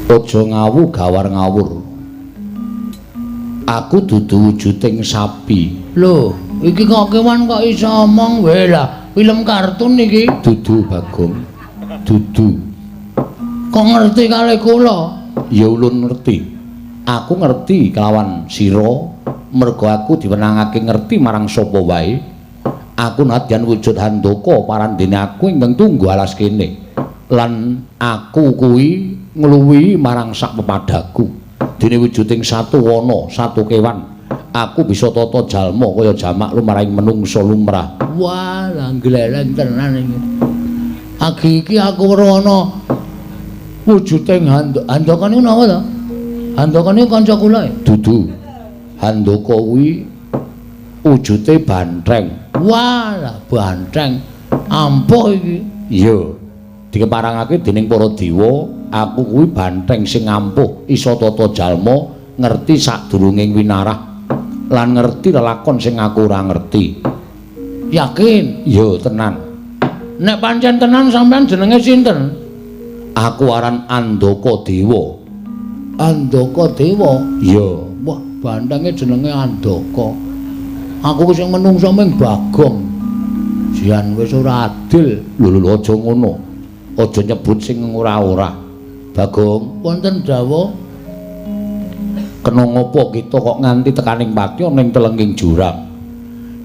Aja ngawu gawar ngawur. Aku dudu wujuding sapi. Lho, iki kok kewan kok iso omong wae lah. Film kartun iki. Dudu Bagong. Dudu. Kok ngerti kali kula? Ya ulun ngerti. Aku ngerti kelawan sira mergo aku diwenangake ngerti marang sapa wae. Aku nadyan wujud handaka parandene aku ingkang tunggu alas kene. Lan aku kuwi ngluwihi marang sak pepadaku. Dene wujuding satu wana, satu kewan, aku bisa tata jalma kaya jamak lumrahing menungsa lumrah. Wah, lah gleleng tenan iki. Agi iki aku weruh ana wujuding handaka niku napa to? Handaka niku kanca kula. Dudu. Handaka kuwi wujute bantheng. Wah, lah bantheng ampuh iki. Iya. Dikeparangake dening para dewa, aku kuwi bantheng sing ampuh, iso tata jalma, ngerti sadurunging winarah lan ngerti lelakon sing aku ora ngerti. Yakin? Iya, tenan. Nek pancen tenan sampean jenenge sinten? Aku aran Andaka Dewa. Andaka Dewa? Iya. Wah, banthenge jenenge Andaka. Aku sing menungsa ming Bagong. Jian wis ora adil. Lho lho aja ngono. Aja nyebut sing ora-ora. Bagong, wonten dawuh. Kena ngopo kita kok nganti tekaning pati ana ing telenging jurang?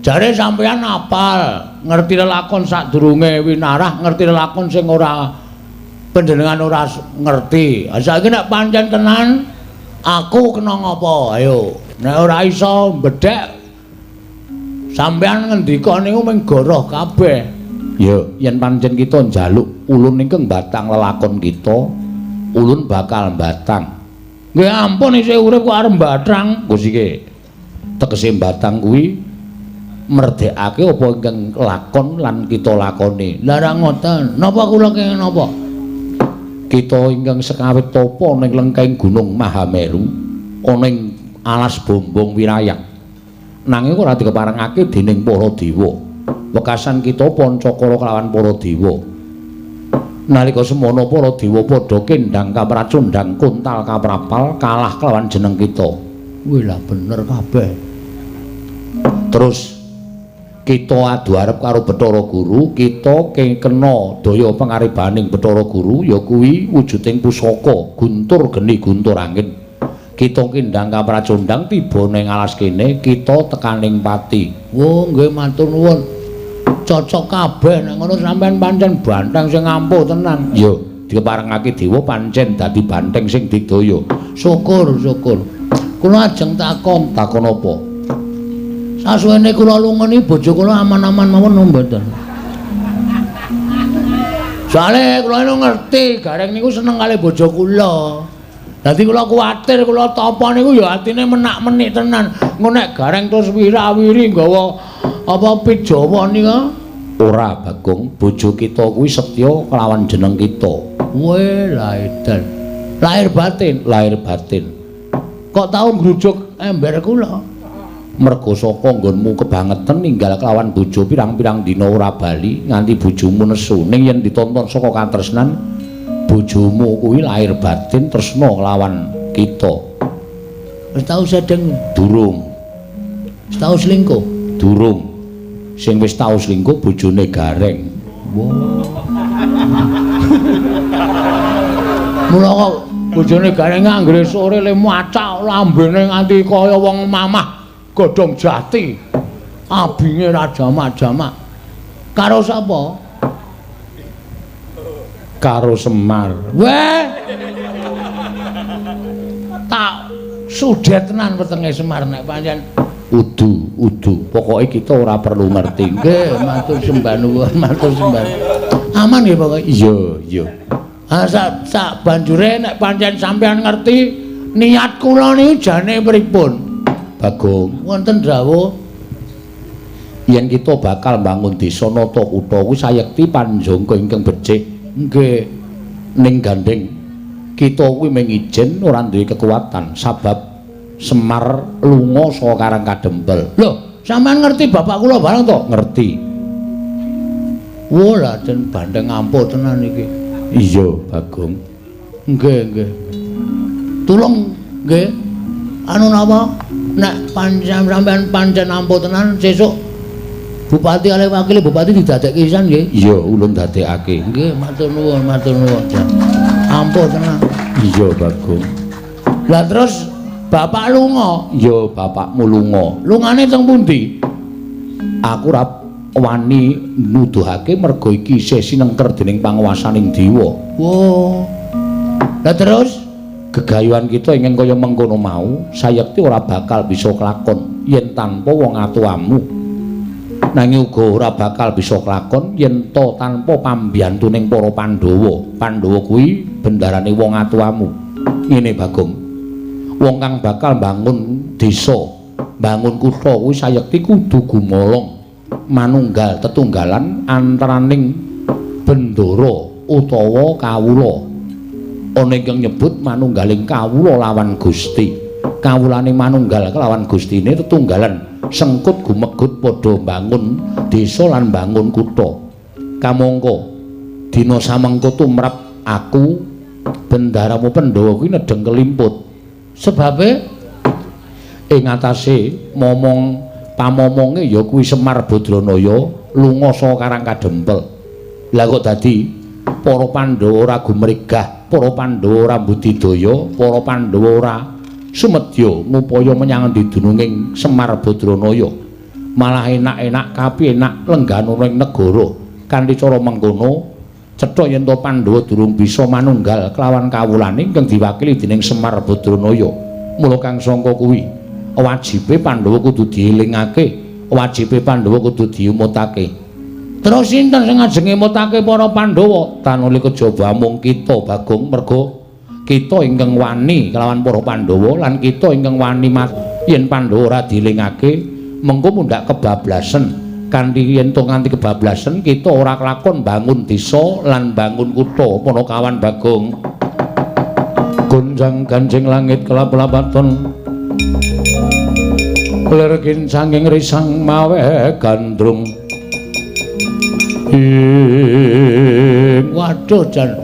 Jare sampeyan apal, ngerti lelakon sadurunge winarah, ngerti lelakon sing ora panjenengan ora ngerti. Ha saiki nek pancen tenan aku kena ngopo? Ayo, nek ora iso mbedhek sampeyan ngendika niku mung goroh kabeh. Ya, yen pancen kita njaluk ulun ingkang batang lelakon kita, ulun bakal batang. Nggih ampun isih urip kok arep mbathang. Gus iki. Tegese mbatang kuwi merdekake apa ingkang lakon lan kita lakoni. Lah ra ngoten. Napa kula kenging napa? Kita ingkang sekawit tapa ning lengkeng Gunung Mahameru ana ing alas Bombong Wirayang. Nanging ora dikeparengake dening para dewa. Wekasan kita pancakara kelawan para dewa. Nalika semono para dewa padha kendhang kapracundhang kuntal kaprapal kalah kelawan jeneng kita. Wih lah bener kabeh. Terus kita adu arep karo Bathara Guru, kita kena daya pangaribaning Bathara Guru ya kuwi wujuding pusaka guntur geni guntur angin. Kita kendhang kapracundhang tiba ning alas kene, kita tekaning pati. Oh nggih matur nuwun. Cocok kabeh nek ngono sampean pancen banteng sing ampuh tenan. Ya, dikeparengake dewa pancen dadi banteng sing digdaya. Syukur, syukur. Kula ajeng takon, takon apa? Sasuwene kula lunga niki bojo kula aman-aman mawon napa mboten? Soale kula niku ngerti Gareng niku seneng kali bojo kula. Dadi kula kuwatir kula tapa niku ya atine menak-menik tenan. Engko nek Gareng terus wira-wiri nggawa apa pit Jawa nika? Ora, Bagong, bojo kita kuwi setya kelawan jeneng kita. Weh, lah edan. Lahir batin, lahir batin. Kok tau ngrujuk ember kula? Mergo saka nggonmu kebangetan ninggal kelawan bojo pirang-pirang dina ora bali nganti bojomu nesu. Ning yen ditonton saka katresnan bojomu kuwi lahir batin tresna kelawan kita. Wis tau sedeng? Durung. Wis tau selingkuh? Durung. Sing wis tau selingkuh bojone Gareng. Wah. Mula kok bojone Gareng anggere sore le macak lambene nganti kaya wong mamah godhong jati. Abinge ra jamak-jamak. Karo sapa? Karo Semar. Weh. Tak sudet tenan wetenge Semar nek pancen udu, udu. Pokoke kita ora perlu ngerti. Nggih, matur sembah nuwun, matur sembah. Aman nggih pokoke. Iya, iya. Ha sak banjure nek pancen sampean ngerti niat kula niku jane pripun? Bagong, wonten dawuh yen kita bakal mbangun desa nata kutha kuwi sayekti panjangka ingkang becik. Nggih. Ning gandeng kita kuwi mung ijen ora duwe kekuatan sabab Semar lunga saka Karang Kadempel. Lho, sampean ngerti bapak kula bareng to? Ngerti. Wah, lah den bandeng ampuh tenan iki. Iya, Bagong. Nggih, nggih. Tulung nggih. Anu napa? Nek pancen sampean pancen ampuh tenan sesuk bupati kalih wakil bupati didadekke pisan nggih. Iya, ulun dadekake. Nggih, matur nuwun, matur nuwun. Ampuh tenan. Iya, Bagong. Lah terus bapak lunga? Ya, bapakmu lunga. Lungane teng pundi? Aku ora wani nuduhake mergo iki isih sinengker dening panguwasaning dewa. Wah. Lah terus gegayuhan kita ingkang kaya mengkono mau sayekti ora bakal bisa kelakon yen tanpa wong atuamu. Nanging uga ora bakal bisa kelakon yen ta tanpa pambiyantuning para Pandhawa. Pandhawa kuwi bendarane wong atuamu. Ngene Bagong. Wong kang bakal mbangun desa, mbangun kutha kuwi sayekti kudu gumolong manunggal tetunggalan antaraning bendara utawa kawula. Ana ingkang nyebut manunggaling kawula lawan Gusti. Kawulane manunggal kelawan Gustine tetunggalan sengkut gumegut padha mbangun desa lan mbangun kutha. Kamangka dina samengko tumrap aku bendaramu Pandhawa kuwi nedheng kelimput. Sebabe ing atase momong pamomonge ya kuwi Semar Badranaya lunga saka Karang Kadempel. Lah kok dadi Para Pandhawa ora gumregah, para Pandhawa ora budidaya, para Pandhawa ora sumedya ngupaya menyang endi dununging Semar Badranaya. Malah enak-enak kapi enak lenggana ing negara. Kanthi cara mengkono, cetha yen to Pandhawa durung bisa manunggal kelawan kawulane ingkang diwakili dening Semar Badranaya. Mula kang sangka kuwi, wajibe Pandhawa kudu dielingake, wajibe Pandhawa kudu diumutake. Terus sinten sing ajeng ngemutake para Pandhawa? Tanuli kejaba amung kita Bagong, merga kita ingkang wani kelawan para Pandhawa lan kita ingkang wani yen Pandhawa ora dielingake mengko mundhak kebablasen. Kanthi yen to nganti kebablasen kita ora kelakon bangun desa lan bangun kutha. Panakawan Bagong. Gonjang ganjing langit kelap-lapaton lir kincanging risang mawe gandrung. Waduh jan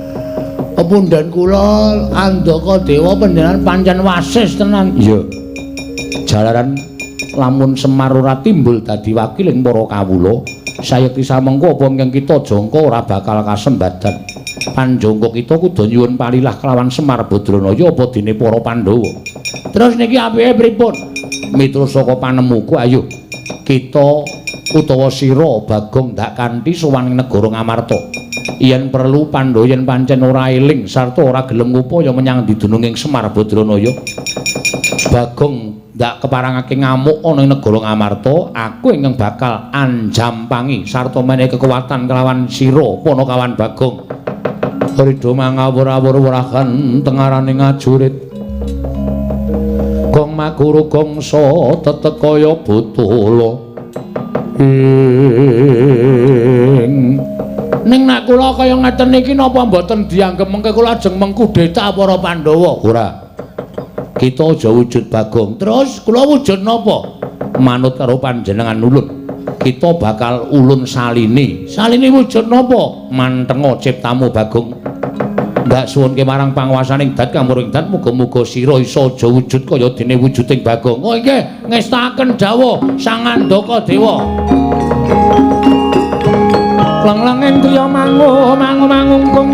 pepundhen kula Andaka Dewa panjenengan pancen wasis tenan. Iya. Jalaran lamun Semar ora timbul dadi wakiling para kawula, sayekti samengko apa ingkang kita jangka ora bakal kasembadan. Panjangka kita kudu nyuwun palilah kelawan Semar Badranaya apa dene para Pandhawa. Terus niki apike pripun? Miturut saka panemuku, ayo kita utawa sira Bagong ndak kanthi sowan ing negara Ngamarta. Yen perlu Pandhawa yen pancen ora eling sarta ora gelem ngupaya menyang dununging Semar Badranaya, Bagong ndak keparangake ngamuk ana ing negara Ngamarta, aku ingkang bakal anjampangi sarta menehi kekuatan kelawan sira Panakawan Bagong. Ridho mangawur-awur wrahan tengaraning ngajurit. Gong maguru gongsa tetek kaya botolo. Ning nek kula kaya ngeten iki napa mboten dianggep mengke kula ajeng mengkudeta para Pandhawa? Ora. Kita aja wujud Bagong. Terus kula wujud napa? Manut karo panjenengan ulun. Kita bakal ulun salini. Salini wujud napa? Mantenga ciptamu Bagong. Ndak suwunke marang panguwasaning dat kamuring dat, muga-muga sira iso aja wujud kaya dene wujuding Bagong. Oh nggih, ngestakaken dawuh Sang Andaka Dewa. Leng-lenging kriya mangu mangu mangungkung.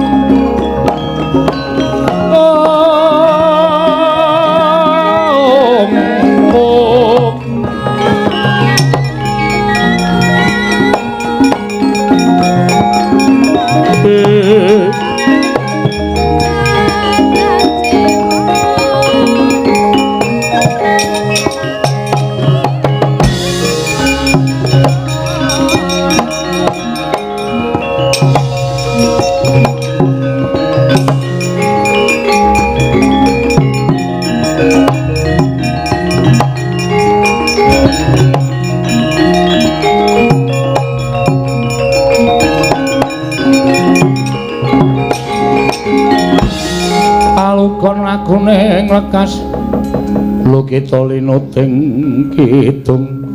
Om om. Alukon lakune nglekas lukita linuting kidung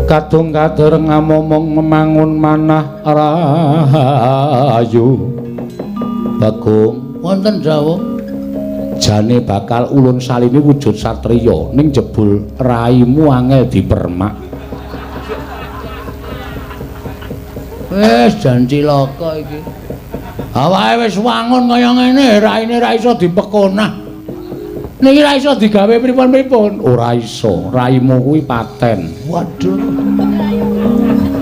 kadung kadereng amomong memangun manah rahayu. Bagong wonten dawuh jane bakal ulun salini wujud satriya ning jebul raimu angel dipermak. Wis jan cilaka iki. Awake wis wangun kaya ngene, raine ra iso dipekonah. Niki ra iso digawe pripun-pripun. Ora iso, raimu kuwi paten. Waduh.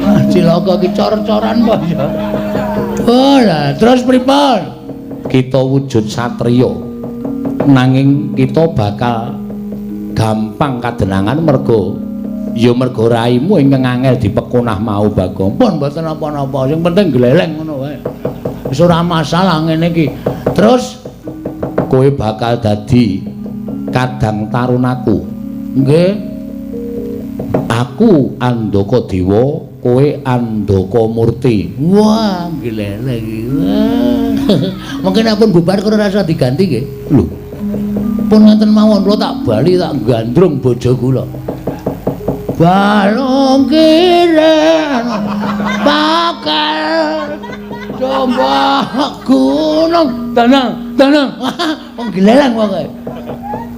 Ah, cilaka iki cor-coran apa ya? Oh, lah terus pripun? Kita wujud satriya. Nanging kita bakal gampang kadenangan mergo ya mergo raimu ingkang angel dipekonah mau Bagong. Pun mboten napa-napa, sing penting gleleng ngono wae. Wis ora masalah ngene iki. Terus kowe bakal dadi kadang tarunaku. Nggih. Aku Andaka Dewa, kowe Andaka Murti. Wah, gleleng iki. Mungkin nek pun bubar kula rasa diganti nggih. Lho. Pun ngoten mawon kula tak bali tak gandrung bojo kula. Balung kiren bakal coba gunung tenang tenang. Wong gleleng pokoke.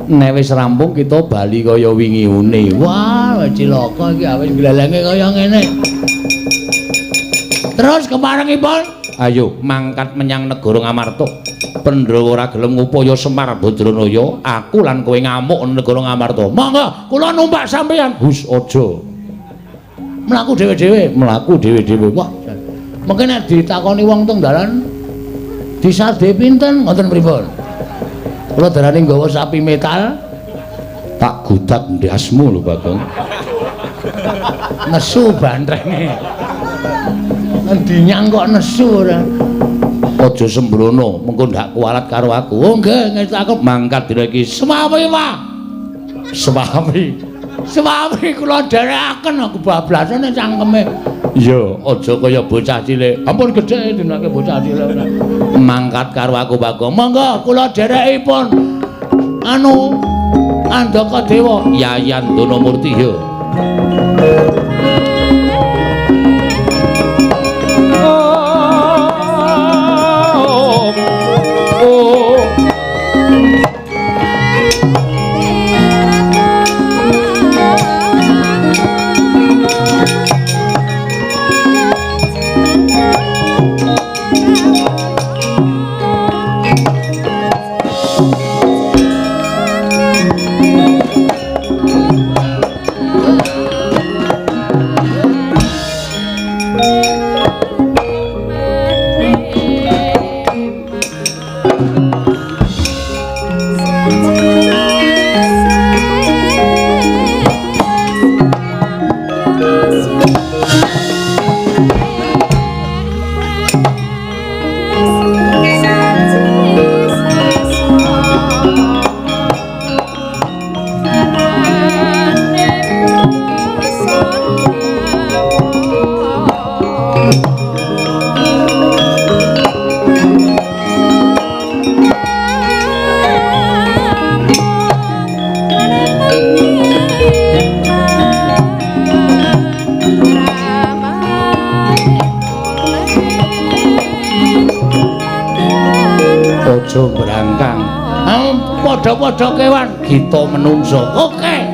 Nek wis rampung kita bali kaya wingi une. Wah, cilaka iki awis glelenge kaya ngene. Terus keparengipun Ayo mangkat menyang negara Ngamarta. Pandhawa ora gelem ngupaya Semar Badranaya, aku lan kowe ngamuk negara Ngamarta. Monggo kula numpak sampeyan. Hus aja. Mlaku dhewe-dhewe, mlaku dhewe-dhewe. Wah, mungkin nek ditakoni wong teng dalan disade pinten ngoten pripun? Kula darani nggawa sapi metal tak gudak ndasmu lho Bagong. Nesu bantrenge. Ngendi nyang kok nesu ora. Aja sembrono, mengko ndak kualat karo aku. Oh nggih, ngerti aku mangkat dina iki. Semawi, Pak. Semawi. Semawi kula dherekaken aku bablasane cangkeme. Iya, aja kaya bocah cilik. Ampun gedhe dinake bocah cilik. Mangkat karo aku Bagong. Monggo kula dherekipun. Anu Andaka Dewa Yayan Donamurti ya. Brangkang. Padha-padha kewan kita menungso. Oke.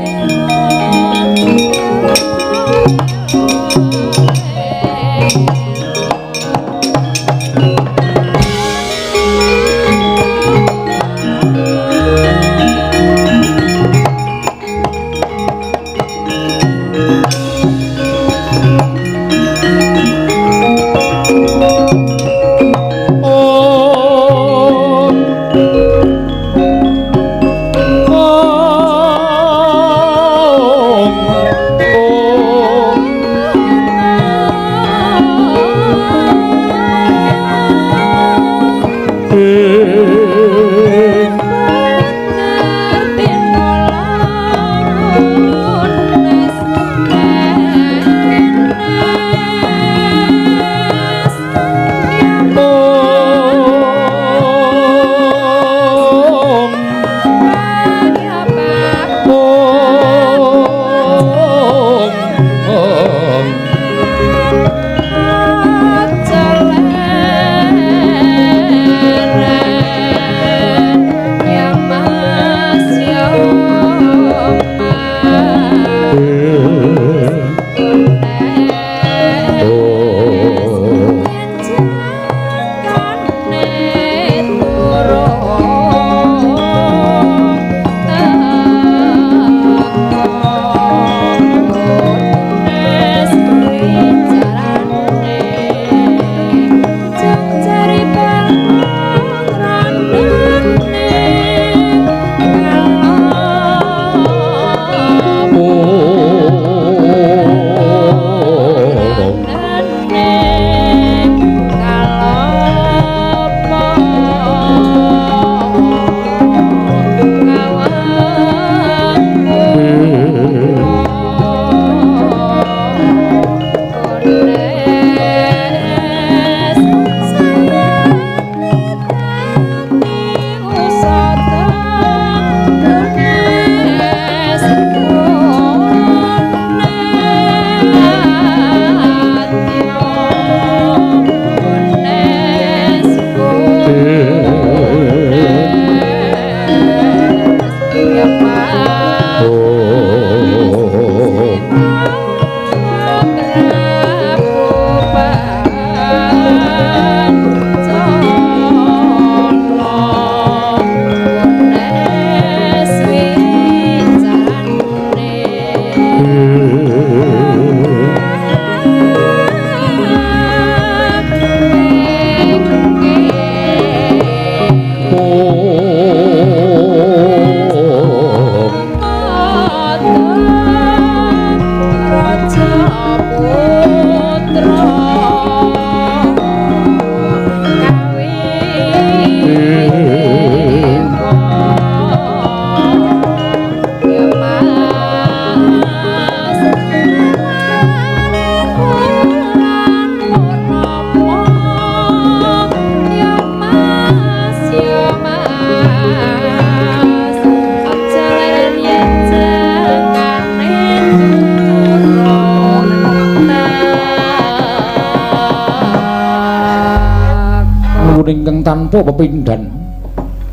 tanpa pepindhan.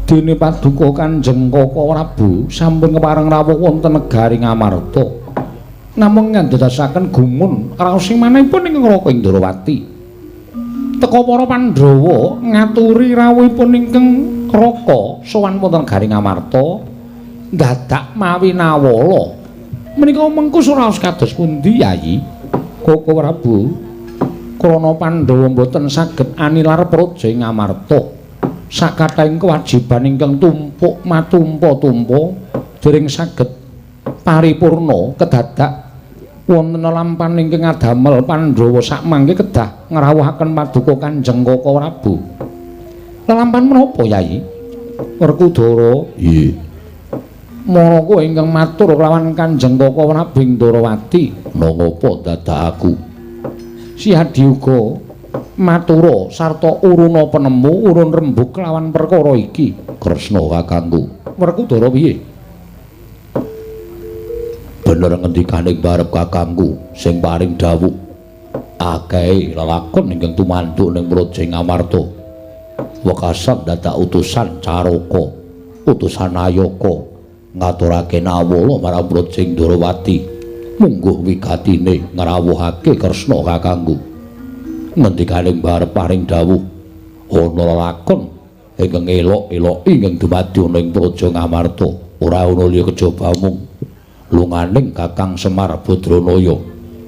Dene paduka Kanjeng Kaka Prabu sampun kepareng rawuh wonten negari Ngamarta. Namung ngandadosaken gumun raos ing manahipun ingkang Raka Indrawati. Teka para Pandhawa ngaturi rawuhipun ingkang Raka sowan wonten negari Ngamarta dadak mawi nawala. Menika mengku suraos kados pundi Yayi? Kaka Prabu, krana Pandhawa mboten saged anilar praja ing Ngamarta. Sakathahing kewajiban ingkang tumpuk matumpa-tumpa dereng saged paripurna kedadak wonten lampan ingkang ngadamel Pandhawa sakmangke kedah ngrawuhaken paduka Kanjeng Kaka Prabu. Lelampan menapa Yayi? Werkudara. Nggih. Maraka ingkang matur kelawan Kanjeng Kaka Prabu Indrawati. Nangapa dadak aku? Si Hadiuga matura sarta uruna penemu urun rembug kelawan perkara iki. Kresna kakangku. Werkudara piye? Bener ngendikane barep kakangku sing paring dawuh akehe lelakon ingkang tumanduk ning praja Ngamarta. Wekasan dadak utusan Caraka, utusan Ayaka ngaturake nawala marang praja Indrawati. Mungguh wigatine ngrawuhake Kresna kakangku. Ngendikane barep paring dawuh ana lelakon ingkang elok-eloki ingkang dumadi ana ing praja Ngamarta. Ora ana liya kejaba mung lunganing Kakang Semar Badranaya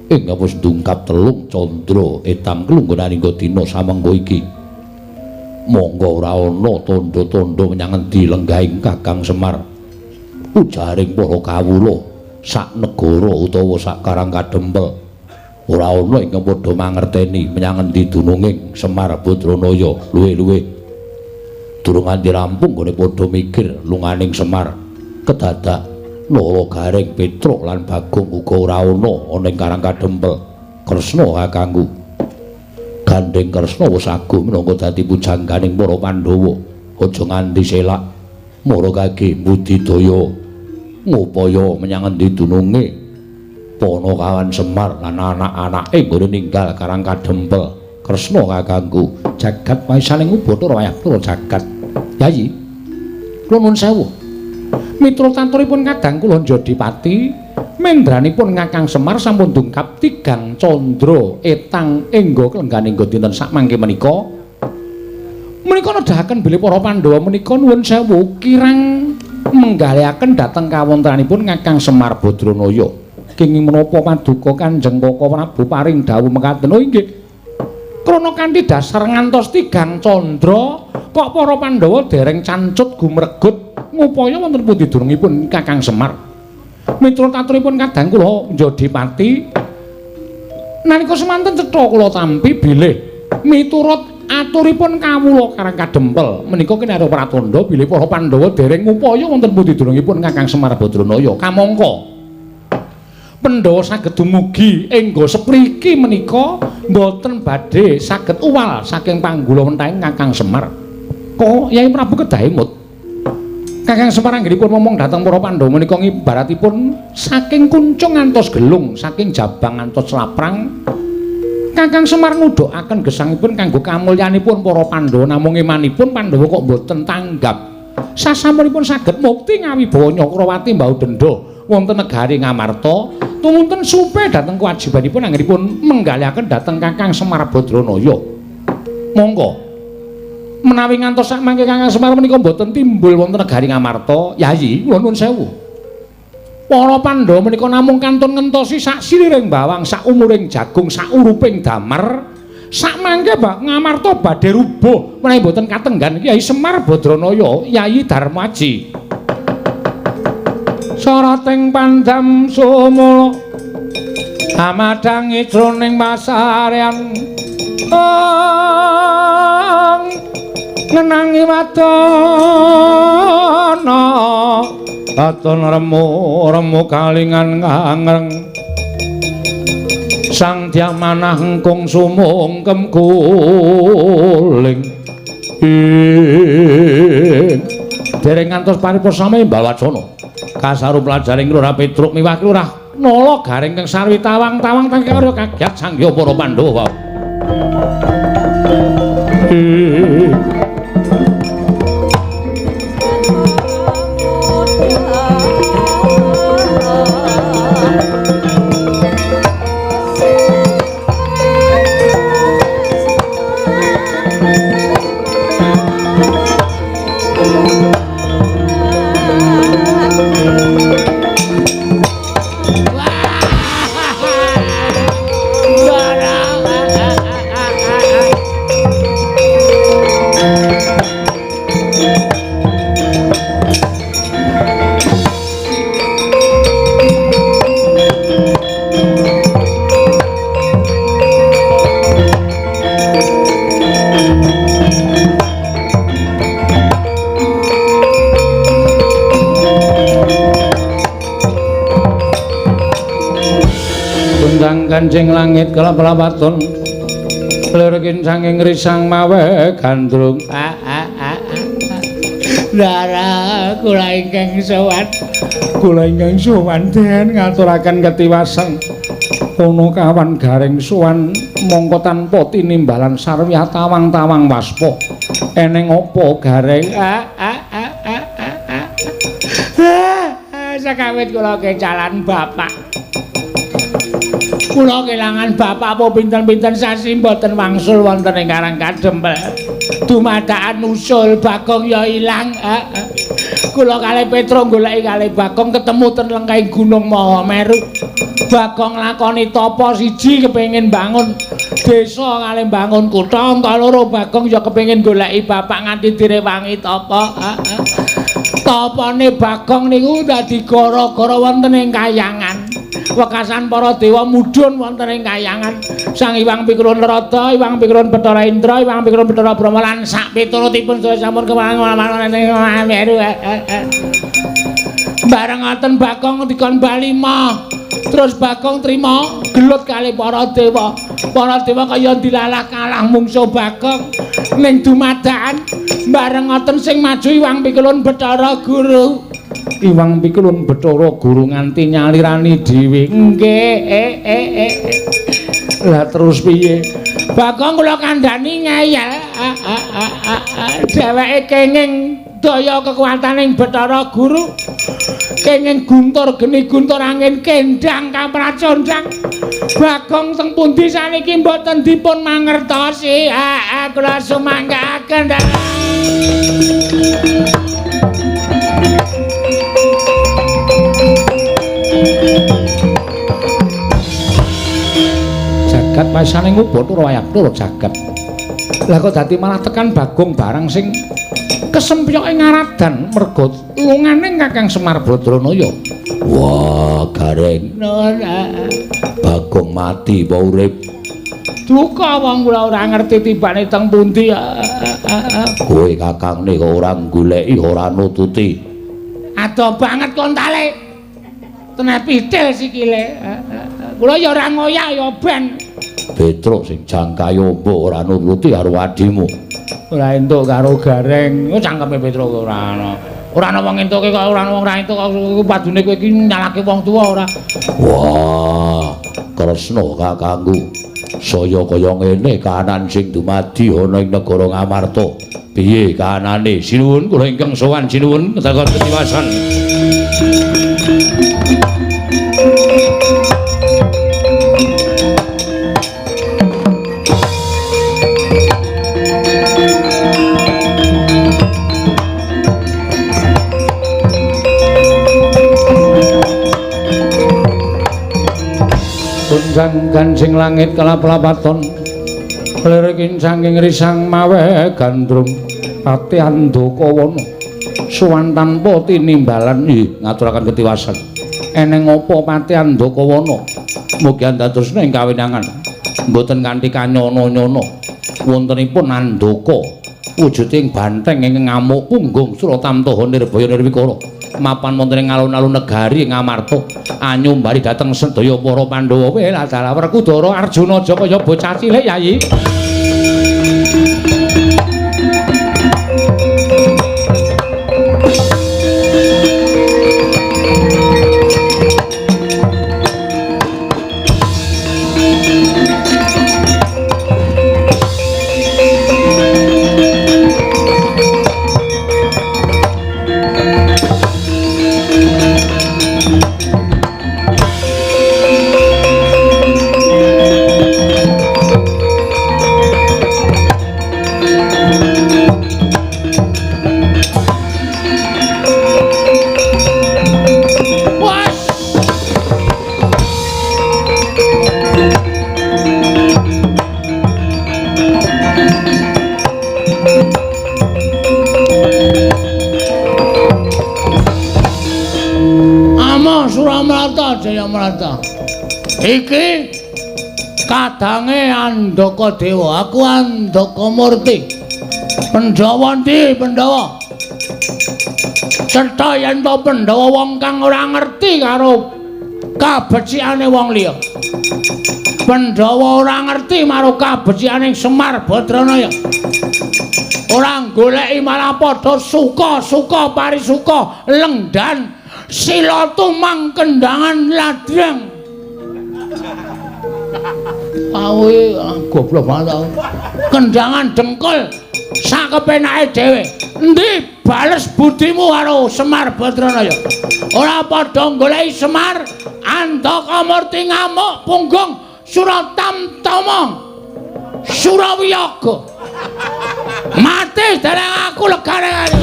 ingkang wis ndungkap telung candra etang klunggunan hingga dina samengko iki. Monggo ora ana tandha-tandha menyang endi lenggahing Kakang Semar. Ujaring para kawula sak negara utawa sak Karang Kadempel ora ana ingkang padha mangerteni menyang endi dununging Semar Badranaya. Luwih-luwih durung nganti rampung nggone padha mikir lunganing Semar kedadak Nala Gareng Petruk lan Bagong uga ora ana ana ing Karang Kadempel. Kresna kakangku. Gandeng Kresna wis agung minangka dadi pujangganing para Pandhawa. Aja nganti selak mara kage budidaya ngupaya menyang endi dununge Panakawan Semar lan anak-anake nggone ninggal Karang Kadempel. Kresna kakangku. Jagat wae saling ubathara wayah pura jagat. Yayi, kula nuwun sewu. Mitra tanturipun kadang kula Jodipati mendranipun Kakang Semar sampun dungkap tigang candra etang engga klengganing dinten sakmangke menika. Menika nedahaken bilih para Pandhawa menika nuwun sewu kirang menggalihaken dhateng kawontenanipun Kakang Semar Badranaya. Kenging menapa paduka Kanjeng Kaka Prabu paring dawuh mekaten? Oh inggih. Krana kanthi dasar ngantos tigang candra kok para Pandhawa dereng cancut gumregut ngupaya wonten pundi dunungipun Kakang Semar. Mitra taturipun kadang kula Jodipati nalika semanten cetha kula tampi bilih miturut aturipun kawula Karang Kadempel menika kinarya pratandha bilih para Pandhawa dereng ngupaya wonten pundi dunungipun Kakang Semar Badranaya. Kamangka Pandhawa saged dumugi engga sepriki menika mboten badhe saged uwal saking panggula wentahing Kakang Semar. Kok Yai Prabu kedah emut? Kakang Semar anggenipun momong dhateng para Pandhawa menika ngibaratipun saking kuncung ngantos gelung, saking jabang ngantos laprang. Kakang Semar ngudhukaken gesangipun kanggo kamulyanipun para Pandhawa, namung imanipun Pandhawa kok mboten tanggap. Sasampunipun saged mukti ngawibawa Nyakrawati mbau dendha wonten negari Ngamarta, tumunten supe dhateng kewajibanipun anggenipun menggalihaken dhateng Kakang Semar Badranaya. Monggo menawi ngantos sakmangke Kakang Semar menika mboten timbul wonten negari Ngamarta, Yayi, kula nuwun sewu. Para Pandhawa menika namung kantun ngentosi sak siliring bawang, sak umuring jagung, sak uruping damar. Sakmangke Ngamarta badhe rubuh menawi mboten katenggan Kyai Semar Badranaya, Yayi Darmaji. Sarating pandam sumula amadhangi jroning pasarean ngenangi wadana aton remu remu kalingan ngangreng sang diamanah engkung sumungkem guling dereng ngantos paripurna sami Balwacana kasaru pelajaring Lurah Petruk miwah Lurah Nala Gareng kang sarwi tawang-tawang tangke karya kagiat sangya para Pandhawa. ganjing langit kelap-lapaton lirkin sanging risang mawe gandrung. Dara kula ingkang sowan, kula ingkang sowan den ngaturaken ketiwasan. Ana kawan gareng sowan mongko tanpa tinimbalan sarwiyah tawang-tawang waspa. Eneng apa gareng? Sakawit kula kecalan bapak. Kula kelangan bapak apa pinten-pinten sasi mboten wangsul wonten ing Karang Kadempel. Dumadakan usul Bagong ya ilang. Kula kalih Petro goleki kalih Bagong ketemu ten lengkahing Gunung Mahameru. Bagong lakoni tapa siji kepengin bangun desa kalih bangun kutha, angka loro Bagong ya kepengin goleki bapak nganti direwangi tapa. Tapane Bagong niku dadi gara-gara wonten ing kayangan. Wekasan para dewa mudhun wonten ing kayangan. Sang Hyang Pikrun Narada, Hyang Pikrun Bathara Indra, Hyang Pikrun Bathara Brahma lan sak piturutipun sedaya sampun kewangun Meru. Bareng ngoten Bagong dikon bali mah. Terus Bagong trima gelut kalih para dewa. Para dewa kaya dilalah kalah mungsuh Bagong ning dumadakan. Bareng ngoten sing maju Hyang Pikulun Bathara Guru. Hyang Pikulun Bathara Guru nganti nyalirani dhewe. Nggih, Lah terus piye? Bagong kula kandhani ngeyel. Dheweke kenging daya kekuataning Bathara Guru. Kenging guntur geni guntur angin kendang kapracondang. Bagong teng pundi saniki mboten dipun mangertosi. Kula sumanggaaken. Jagat paisane ngubathara wayang jagat. Lah kok dadi malah tekan Bagong barang sing kesempyoke ngaradan merga lungane Kakang Semar Badranaya. Wah, gareng. Bagong mati apa urip? Duka wong kula ora ngerti tibane teng pundi. Kowe kakangne kok ora goleki, ora nututi. Adoh banget kontale. Teneh pitil sikile. Kula ya ora ngoyak ya ben. Petruk sing jangkae ombo ora nututi karo adimu. Ora entuk karo gareng. Cangkeme Petruk ora ana. Ora ana wong entuke kok ora ana wong ora entuk kok padune kowe iki nyalake wong tuwa ora. Wah, Kresna kakangku. Saya kaya ngene kahanan sing dumadi ana ing negara Ngamarta. Piye kahanane? Sinuwun kula ingkang sowan sinuwun kedakan ketiwasan. Kunjang gancing langit kelap-lapaton lirikin sangking risang mawe gandrung pati andaka wana suwan tanpa tinimbalan. Ngaturaken ketiwasan. Eneng apa pati andaka wana? Mugi andadosna ing kawinangan mboten kanthi kanyono-nyono. Wontenipun andaka wujuding banteng ingkang ngamuk punggung Suratamtaha Nirbaya Nirwikara mapan wonten ing alun-alun negari Ngamarta anyumbari dhateng sedaya para Pandhawa. Welah dalah Werkudara Arjuna aja kaya bocah cilik Yayi. Iki kadange Andaka Dewa, aku Andaka Murti. Pandhawa ndi Pandhawa? Cetha yen to Pandhawa wong kang ora ngerti karo kabecikane wong liya. Pandhawa ora ngerti marang kabecikaning Semar Badranaya. Ora goleki malah padha suka-suka parisuka lengdan sila tumang kendangan ladrang. Awe goblok banget aku. Kendangan dengkul sakepenake dhewe. Endi bales budimu karo Semar Badranaya? Ora padha goleki Semar, Andaka Murti ngamuk punggung Suratamtama Surawiyaga. Mati dereng aku legane.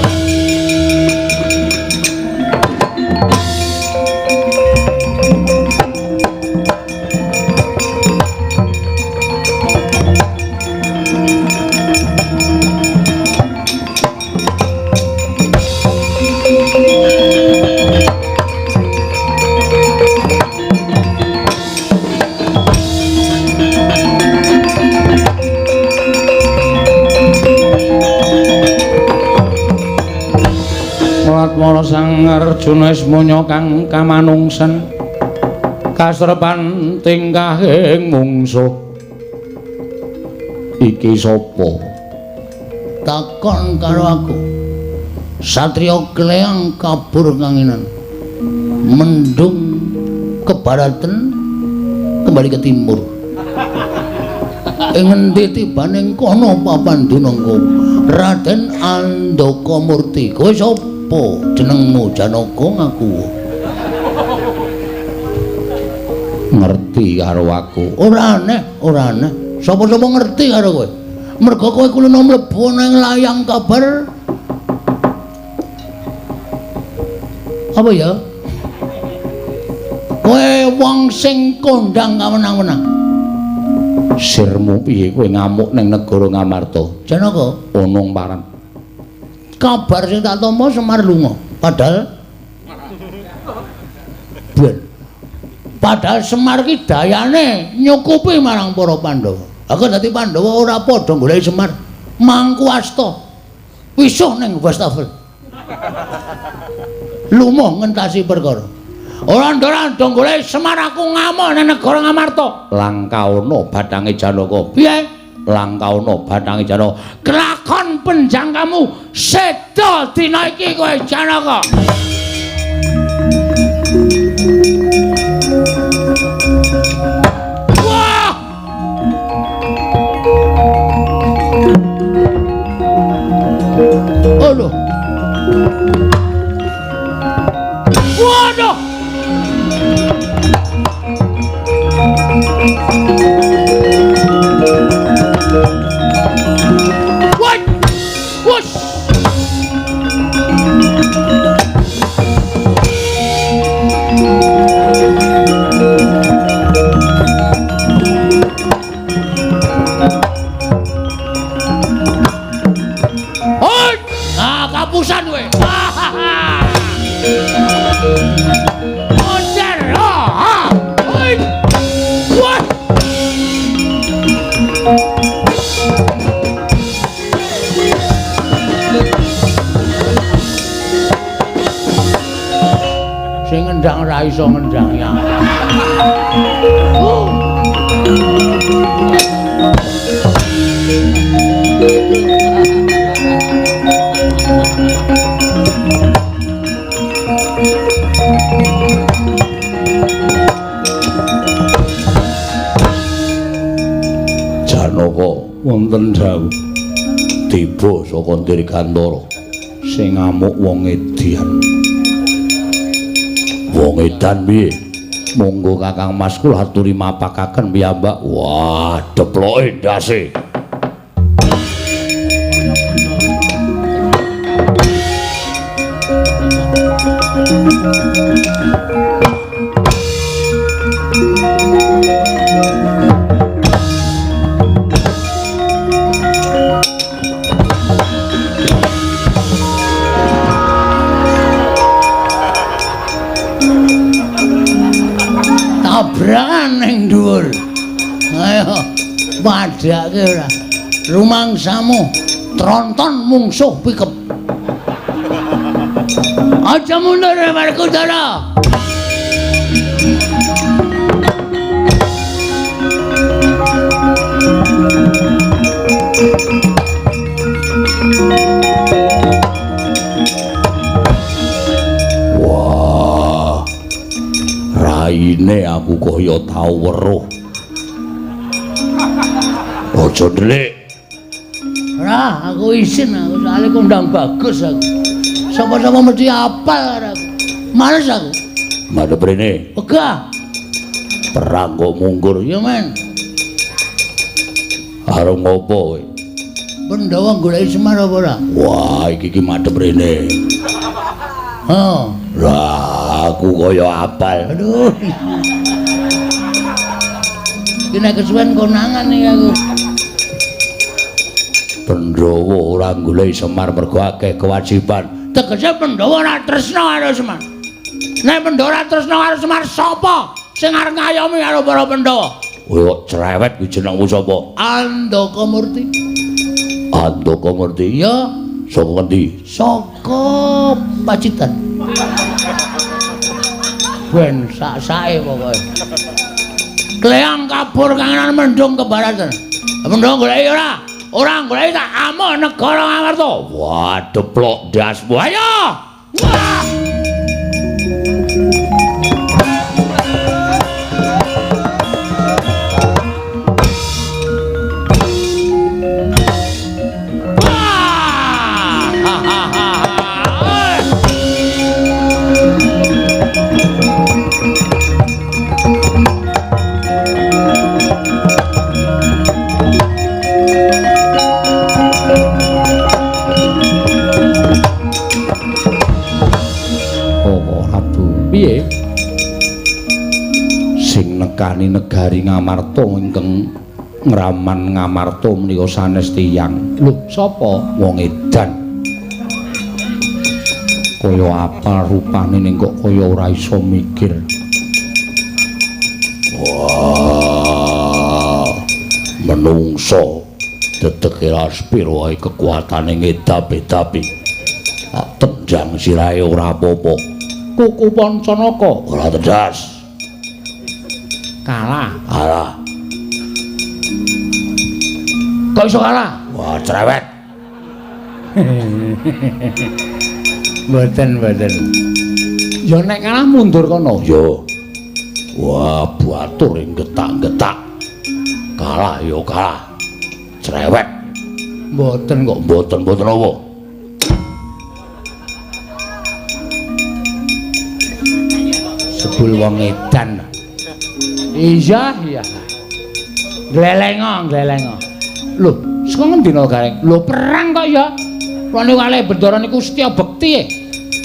Latsmana Sang Arjuna ismanya kang kamanungsan kasrepan tingkahing mungsuh. Iki sapa? Takon karo aku. Satriya Kleang kabur kanginan. Mendung ke baratan kembali ke timur. Ing ngendi tibane kono papan dunungku? Raden Andaka Murti. Kowe sapa? Jenengmu Janaka ngaku. Ngerti karo aku. Ora aneh, ora aneh. Sapa-sapa ngerti karo kowe. Mergo kowe kulino mlebu nang layang kabar. Apa ya? Kowe wong sing kondang kawenang-wenang. Sirmu piye kowe ngamuk ning negara Ngamarta? Janaka onong paran. Kabar sing tak tampa Semar lunga. Padahal ben. Padahal Semar ki dayane nyukupi marang para Pandhawa. Aku dadi Pandhawa ora padha goleki Semar. Mangku asta. Wisuh ning wastafel. Lumuh ngentasi perkara. Ora ndora goleki Semar aku ngamuk ning negara Ngamarta. Langkaono bathange Janaka. Piye? Langkaono bathange Janaka. Kelakon penjangkamu seda dina iki kowe Janaka. Wah! Aduh. Waduh. What? Wush. Hoi! Ah, kapusan kowe. Monster. Ah. Hoi. What? Sing ngendang ora iso ngendang ya. Janaka wonten dawuh tiba saka Dirgantara sing ngamuk wong edian. Wong edan piye? Monggo Kakang Mas kula aturi mapakaken piyambak. Wah, deploke ndase. Tabrakan ning dhuwur. Ayo padhake ora. Rumangsamu tronton mungsuh pikep. Aja mundur Werkudara. Raine aku kaya tau weruh. Aja ndelik. Ora, aku isin aku soalé kondang bagus aku. Sapa-sapa mesti apal karo aku. Males aku. Madhep rene. Wegah. Perang kok mungkur. Ya men. Arep ngopo kowe? Pandhawa goleki Semar apa ora? Wah, iki ki madhep rene. Heeh. Lah, aku kaya apal. Aduh. Iki nek kesuwen konangan iki aku. Pandhawa ora goleki Semar mergo akeh kewajiban. Tegese Pandhawa ora tresna karo Semar. Nek Pandhawa ora tresna karo Semar, sapa sing arep ngayomi karo para Pandhawa? Kowe kok cerewet kuwi jenengmu sapa? Andaka Murti. Andaka Murti. Iya, Saka ngendi? Saka Pacitan. Ben sak-sake pokoke. Kleang kabur kangenan mendung kebaratan. Mendung goleki ora? Ora goleki tak amuk negara Ngamarta. Wah, deplok ndasmu. Ayo! Wah! Piye? Sing nekani negari Ngamarta ingkang ngraman Ngamarta menika sanes tiyang. Lho, sapa? Wong edan. Kaya apal rupane ning kok kaya ora iso mikir. Wah, menungso dedeke laspir wae kekuatane ngedap-edapi. Tak tendang sirahe ora apa-apa. Kuku Pancanaka ora tedas. Kalah. Kalah. Kok iso kalah? Wah, cerewet. Mboten, mboten. Ya nek kalah mundur kono. Ya. Wah, batur ing getak-getak. Kalah ya kalah. Cerewet. Mboten kok. Mboten, mboten apa? Sebul wong edan. Iya, iya. Glelengo, glelengo. Lho, saka ngendi no Gareng? Lho, perang kok ya. Kula niku kalih Bendara niku setya bekti.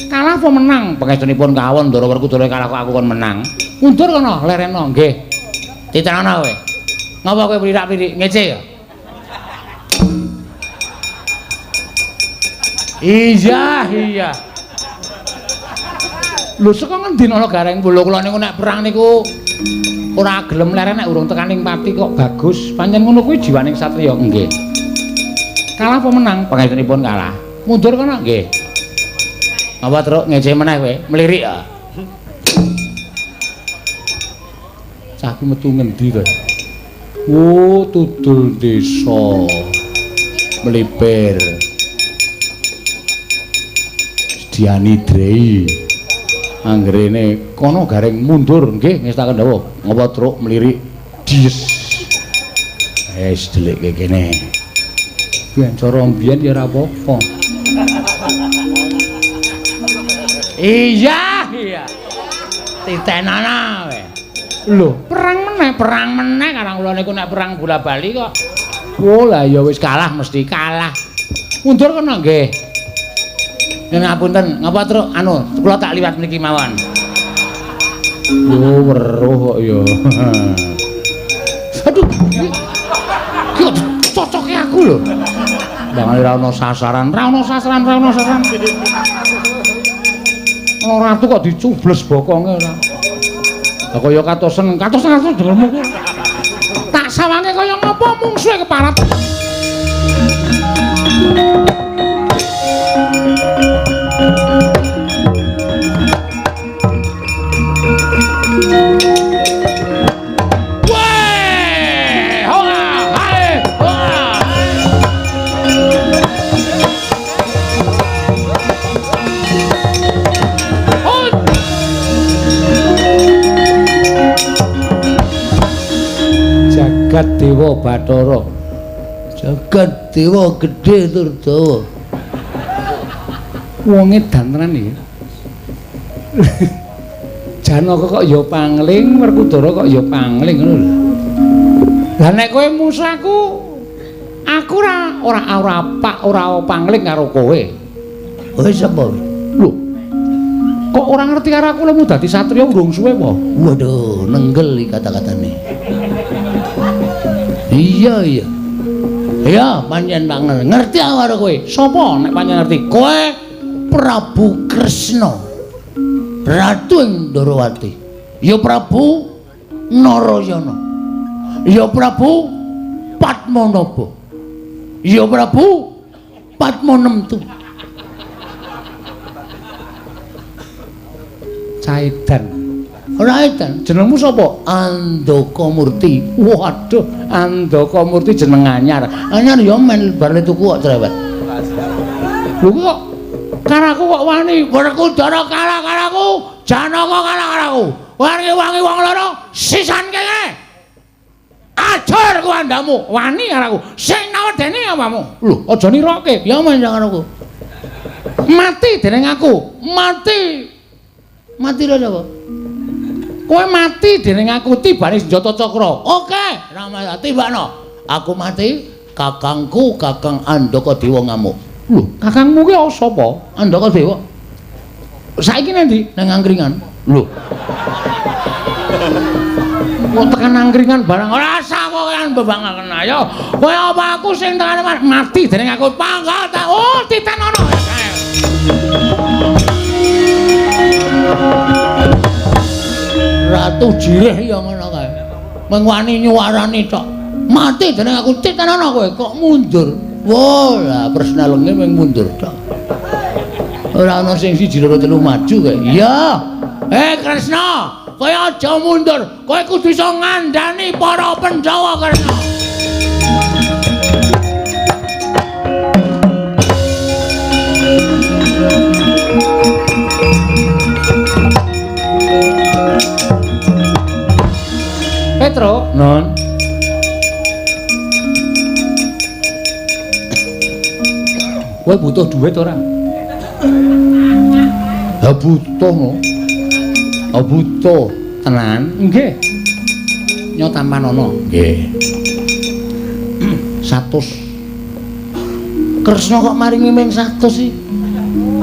Kalah apa menang? Pangestunipun kawon Ndara Werkudara kalah kok aku kon menang. Mundur kono, lereno nggih. Titenono kowe. Ngapa kowe mlirak-lirik ngece ya? Iya, iya. Lho saka ngendi ana Gareng? Lho kula niku nek perang niku ora gelem leren nek urung tekaning pati kok bagus. Pancen ngono kuwi jiwaning satriya. Nggih. Kalah apa menang? Pangestunipun kalah. Mundur kono nggih. Apa truk ngece meneh kowe? Mlirik ya. Cah ku metu ngendi to? Oh, tudul desa. Mlipir. Sediani Drei. Anggrene kono Gareng mundur nggih ngestaken dawuh. Ngapa truk mlirik dies. Wis delikke kene. Biyen cara mbiyen ya ora apa-apa. Iya, iya. Titenana kowe. Lho, perang meneh karang kula niku nek perang bola-bali kok. Oh lah ya wis kalah mesti kalah. Mundur kono nggih. Ngapunten, ngapa truk anu kula tak liwat mriki mawon. Yo weruh kok ya. Aduh. Ki kok cocoke aku lho. Bangane ora ono sasaran, ora ono sasaran, ora ono sasaran. Ana ratu kok dicubles bokonge ora. Lah kaya katosen, katosen katosen dengermu kuwi. Tak sawange kaya ngapa mungsuhe keparat. Weh, hola, hae, hola. Hut. Jagat Dewa Bathara. Jagat Dewa gedhe tur dawa. Wong edan tenan iki. Janaka kok ya pangling, Werkudara kok ya pangling ngono lho. Lah nek kowe musaku, aku ora pangling karo kowe. Kowe sapa? Lho. Kok ora ngerti karo aku lemu dadi satriya urung suwe apa? Waduh, nenggel iki kata-katane. Iya, iya. Ya, pancen tak ngerti aku karo kowe. Sapa nek pancen ngerti? Kowe Prabu Kresna. Ratu ing Ndorowati. Ya Prabu Narayana. Ya Prabu Padmanaba. Ya Prabu Padmanemtu. Caidan. Ora edan. Jenengmu sapa? Andaka Murti. Waduh, Andaka Murti jeneng anyar. Anyar ya men bar tuku kok cerewet. Lho kok karaku kok wani? Werkudara kalah karaku, Janaka kalah karaku. Wangi-wangi wong loro sisan kene. Ajar ku andamu, wani karaku. Sing nawedene apamu? Lho, aja niroke. Ya men karaku. Mati dening aku. Mati. Mati lho sapa? Kowe mati dening aku tibane senjata cakra. Oke, Rama tibakno. Aku mati, kakangku Kakang Andaka Dewa ngamuk. Lho, kakangmu ki sapa? Andaka Dewa. Saiki nang ndi? Nang angkringan. Lho. Kok tekan angkringan barang ora usah kowe bebangaken ayo. Kowe apa aku sing tekan mati dening aku pangkat. Oh, titenono. Ratu Jirih ya ngono kae. Mung wani nyuwarani tok. Mati dening aku titenono kowe kok mundur. Wah, lah persnelenge mung mundur tok. Ora ana sing siji loro telu maju kae. Iya. Kresna, kowe aja mundur. Kowe kudu iso ngandani para Pandhawa, Kresna. Petro, Non. Kowe butuh duit ora? Ha butuh no. Ha butuh tenan. Nggih. Nyo tampanono. Nggih. 100. Kresna kok maringi ming 100 sih?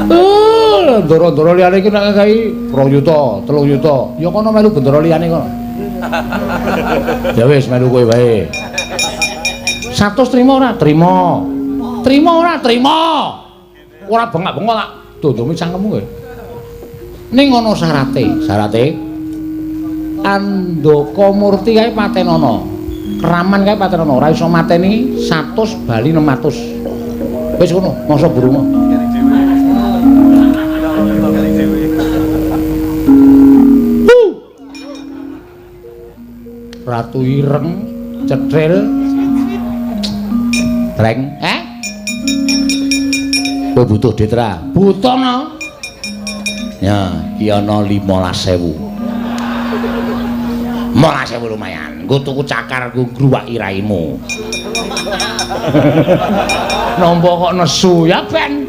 Oh, ndoro-ndoro liyane iki nek kae 2 yuta, 3 yuta. Ya kono melu bendera liyane kono. Ya wis melu kowe wae. 100 trimo ora? Trimo. Trimo ora? Trimo. Ora bengak-bengok tak dondome cangkemmu kowe. Ning ana syarate. Syarate Andaka Murti kae patenono. Keraman kae patenono, ora iso mateni 100 bali 600. Wis ngono, masa burungo. Ratu ireng cetril treng. Kowe butuh duit ra? Butuh no. Ya, iki ana 15.000. 15.000 lumayan. Nggo tuku cakar nggo ngruwaki raimu. Nampa kok nesu ya ben.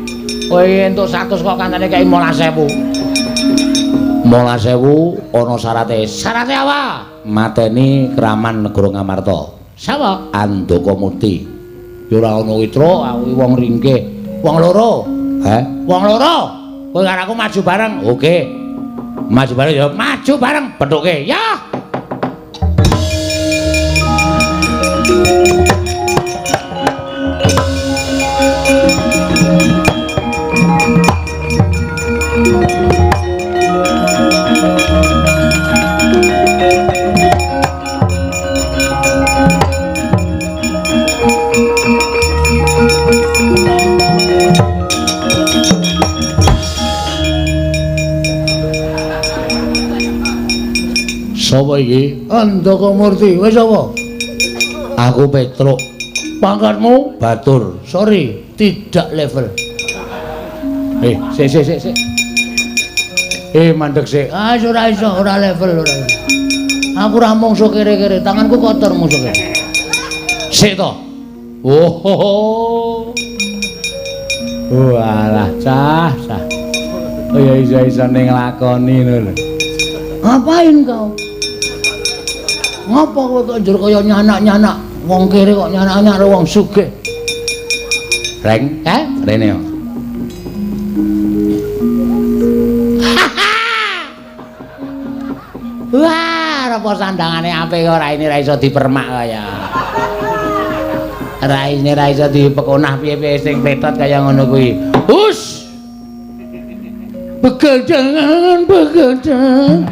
Kowe entuk 100 kok kancane kei 15.000. 15.000 ana syarate. Syarate apa? Mateni Kraman Negara Ngamarta. Sapa? Andaka Murti. Ya ora ana witra, aku wong ringkih. Wong loro. Heh? Wong loro. Kowe karo aku maju bareng. Oke. Maju bareng ya. Maju bareng pethuke. Ya. Sapa iki? Andaka Murti. Wis sapa? Aku Petruk. Pangkatmu? Batur. Sorry, tidak level. Sik sik sik sik. Mandek sik. Ah, ora iso, ora level ora. Aku ora mungsuh kere-kere, tanganku kotor mungsuh kere. Sik to. Oh. Walah cah, cah. Oh ya iso-isone nglakoni ngono lho. Ngapain kau? Ngapa kowe kok njur kaya nyanak-nyanak wong kere kok nyanak-nyanak karo wong sugih? Reng, rene yo. Wah, apa sandangane apik ora ini ra iso dipermak kaya. Raine ra iso dipekonah piye-piye sing pletot kaya ngono kuwi. Hus. Begadangan, begadang.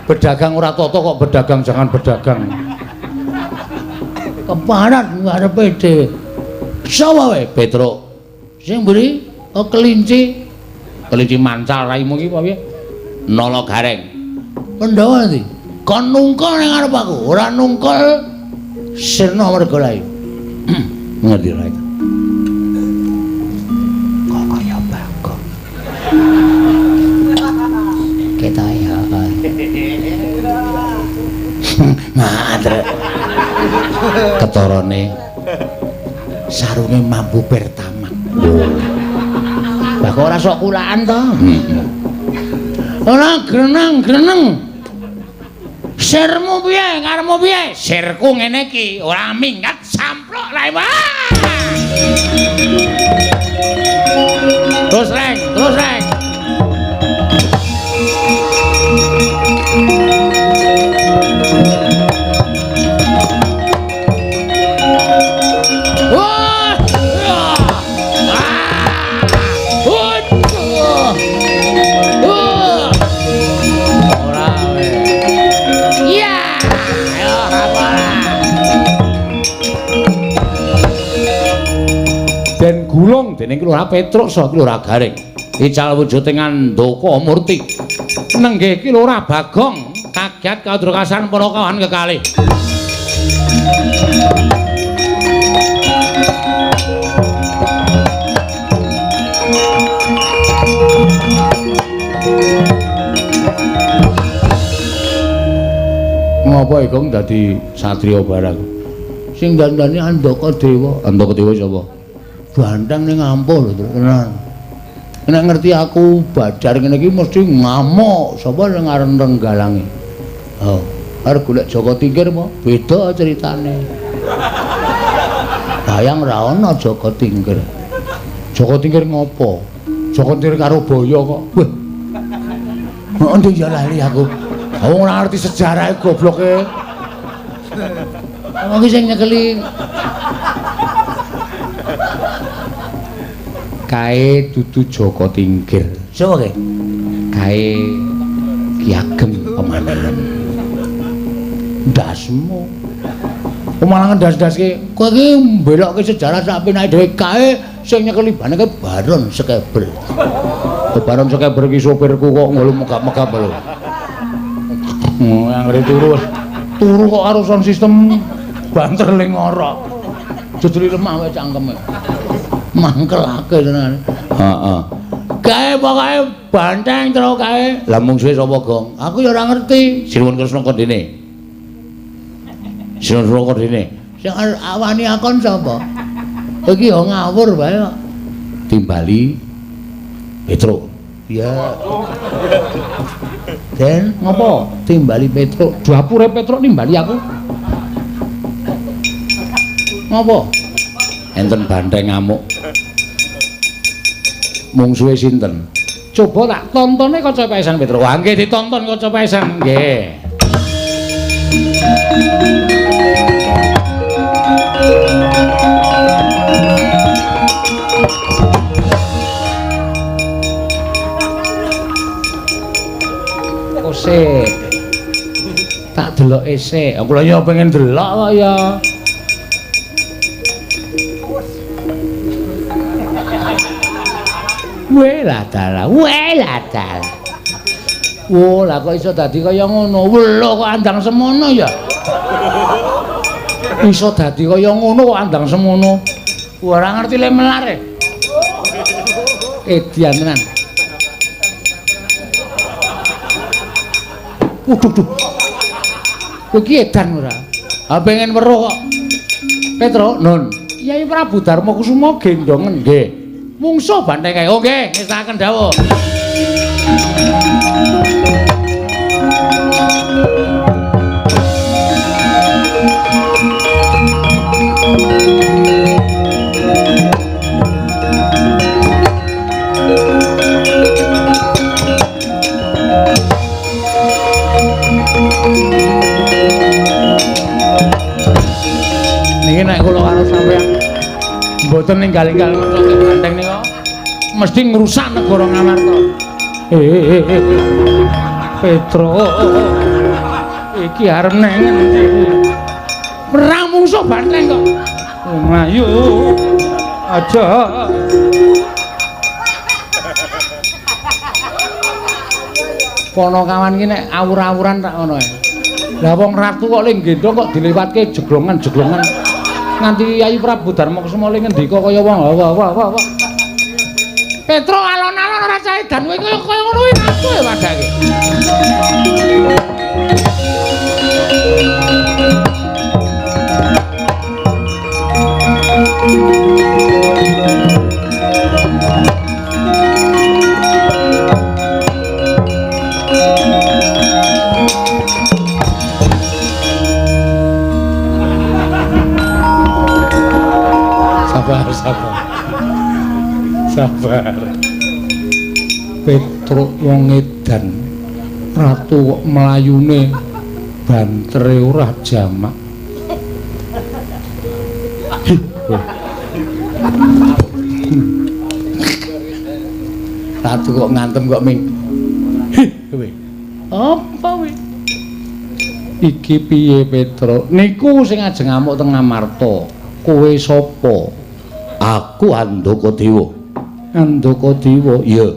Pedagang ora toto kok pedagang jangan pedagang. Keparat ngarepe dhewe. Sapa wae Petruk? Sing mburi oh kelinci. Kelinci mancal raimu iki apa piye? Nala Gareng. Pandhawa ndi? Kon nungkul ning ngarep aku, ora nungkul sirna merga lae. Ngerti ra itu? Kok kaya Bagong. Ketok ya. Madre. Ketorone sarunge mambu pertama. Lah kok ora sok kulaan to? Ora greneng-greneng. Sirmu piye? Karepmu piye? Sirku ngene iki, ora minggat samplok lae. Terus reng, terus reng. Wah! Ora we. Iya, ayo apa. Den gulung dening Ki Lurah Petruk saha Ki Lurah Gareng. Ical wujuding Andaka Murti. Nenggih Ki Lurah Bagong kaget kadrokasan para kawan kekalih. Ngopo Gong dadi satriya barang? Sing dandani Andaka Dewa. Andaka Dewa sapa? Banteng ning ampuh lho tenan. Nek ngerti aku badar ngene iki mesti ngamuk. Sapa sing arep renggalangi? Oh, arep golek Jaka Tingkir apa? Beda ceritane. Bayang ra ana Jaka Tingkir. Jaka Tingkir ngopo? Jaka Tingkir karo Baya kok. Wah. Endi ya lali aku. Wong ora ngerti sejarahe gobloke. Wong iki sing nyekeli kae dudu Jaka Tingkir. Sapa kae? Kae Ki Ageng Pemanahan. Ndasmu. Pemanahan ndas-ndaske. Kowe iki mbelokke sejarah sak penake dhewe kae sing nyekeli baneke Baron Sekeber. Baron Sekeber iki sopirku kok ngono megap-megap lho. Anggere turu. Turu kok karo sound system banter ling ngorok. Jejeli lemah wae cangkeme. Mangkelake tenan. Heeh. Kae pokoke banteng terus kae. Lah mungsuhe sapa, Gong? Aku ya ora ngerti. Sinuwun Kresna kondene. Sinuwun Kresna kondene. Sing awani akon sapa? Iki ya ngawur wae kok. Timbali Petruk. Ya. Den, ngopo? Timbali Petruk. Dapure Petruk nimbali aku. Ngopo? Enten banteng ngamuk. Mungsuhe sinten? Coba tak tontone kaca paesan Petruk. Wah, nggih ditonton kaca paesan. Nggih. Kose. Tak deloke sik. Aku lha ya pengen delok kok ya. Welah dalah, welah dalah. Wo, lah kok iso dadi kaya ngono? Welo kok andang semono ya. Iso dadi kaya ngono kok andang semono. Ora ngerti le melar e. Edian tenan. Waduh, duh. Kowe iki edan ora? Ah pengen weruh kok. Petro, Nun. Kyai Prabu Darma Kusuma gendongen nggih. Mungsuh banteng kae. Oh nggih, ngestaken dawuh. Niki nek kula karo sampeyan mboten ninggal-ninggal ngcoke banteng nika mesti ngrusak negara Ngamarta. Petro iki arep nang ngendi? Perang mungsuh banteng kok. Mlayu. Aja. Ponokawan iki nek awur-awuran tak ngono ae. Lah wong ratu kok le nggendhong kok dilewatke jeglongan-jeglongan. Nganti Yayi Prabu Darma Kusuma le ngendika kaya wong wah wah wah wah. Petro alon-alon ora caedan kowe kaya kaya ngono kuwi ratu e padake. Sabar, sabar. Sabar. Petruk wong edan. Ratu kok mlayune bantere ora jamak. Ratu kok ngantem kok ming. Hi, kowe. Apa kowe? Iki piye Petruk? Niku sing ajeng ngamuk teng Ngamarta. Kowe sapa? Aku Andaka Dewa. Andaka Dewa? Iya.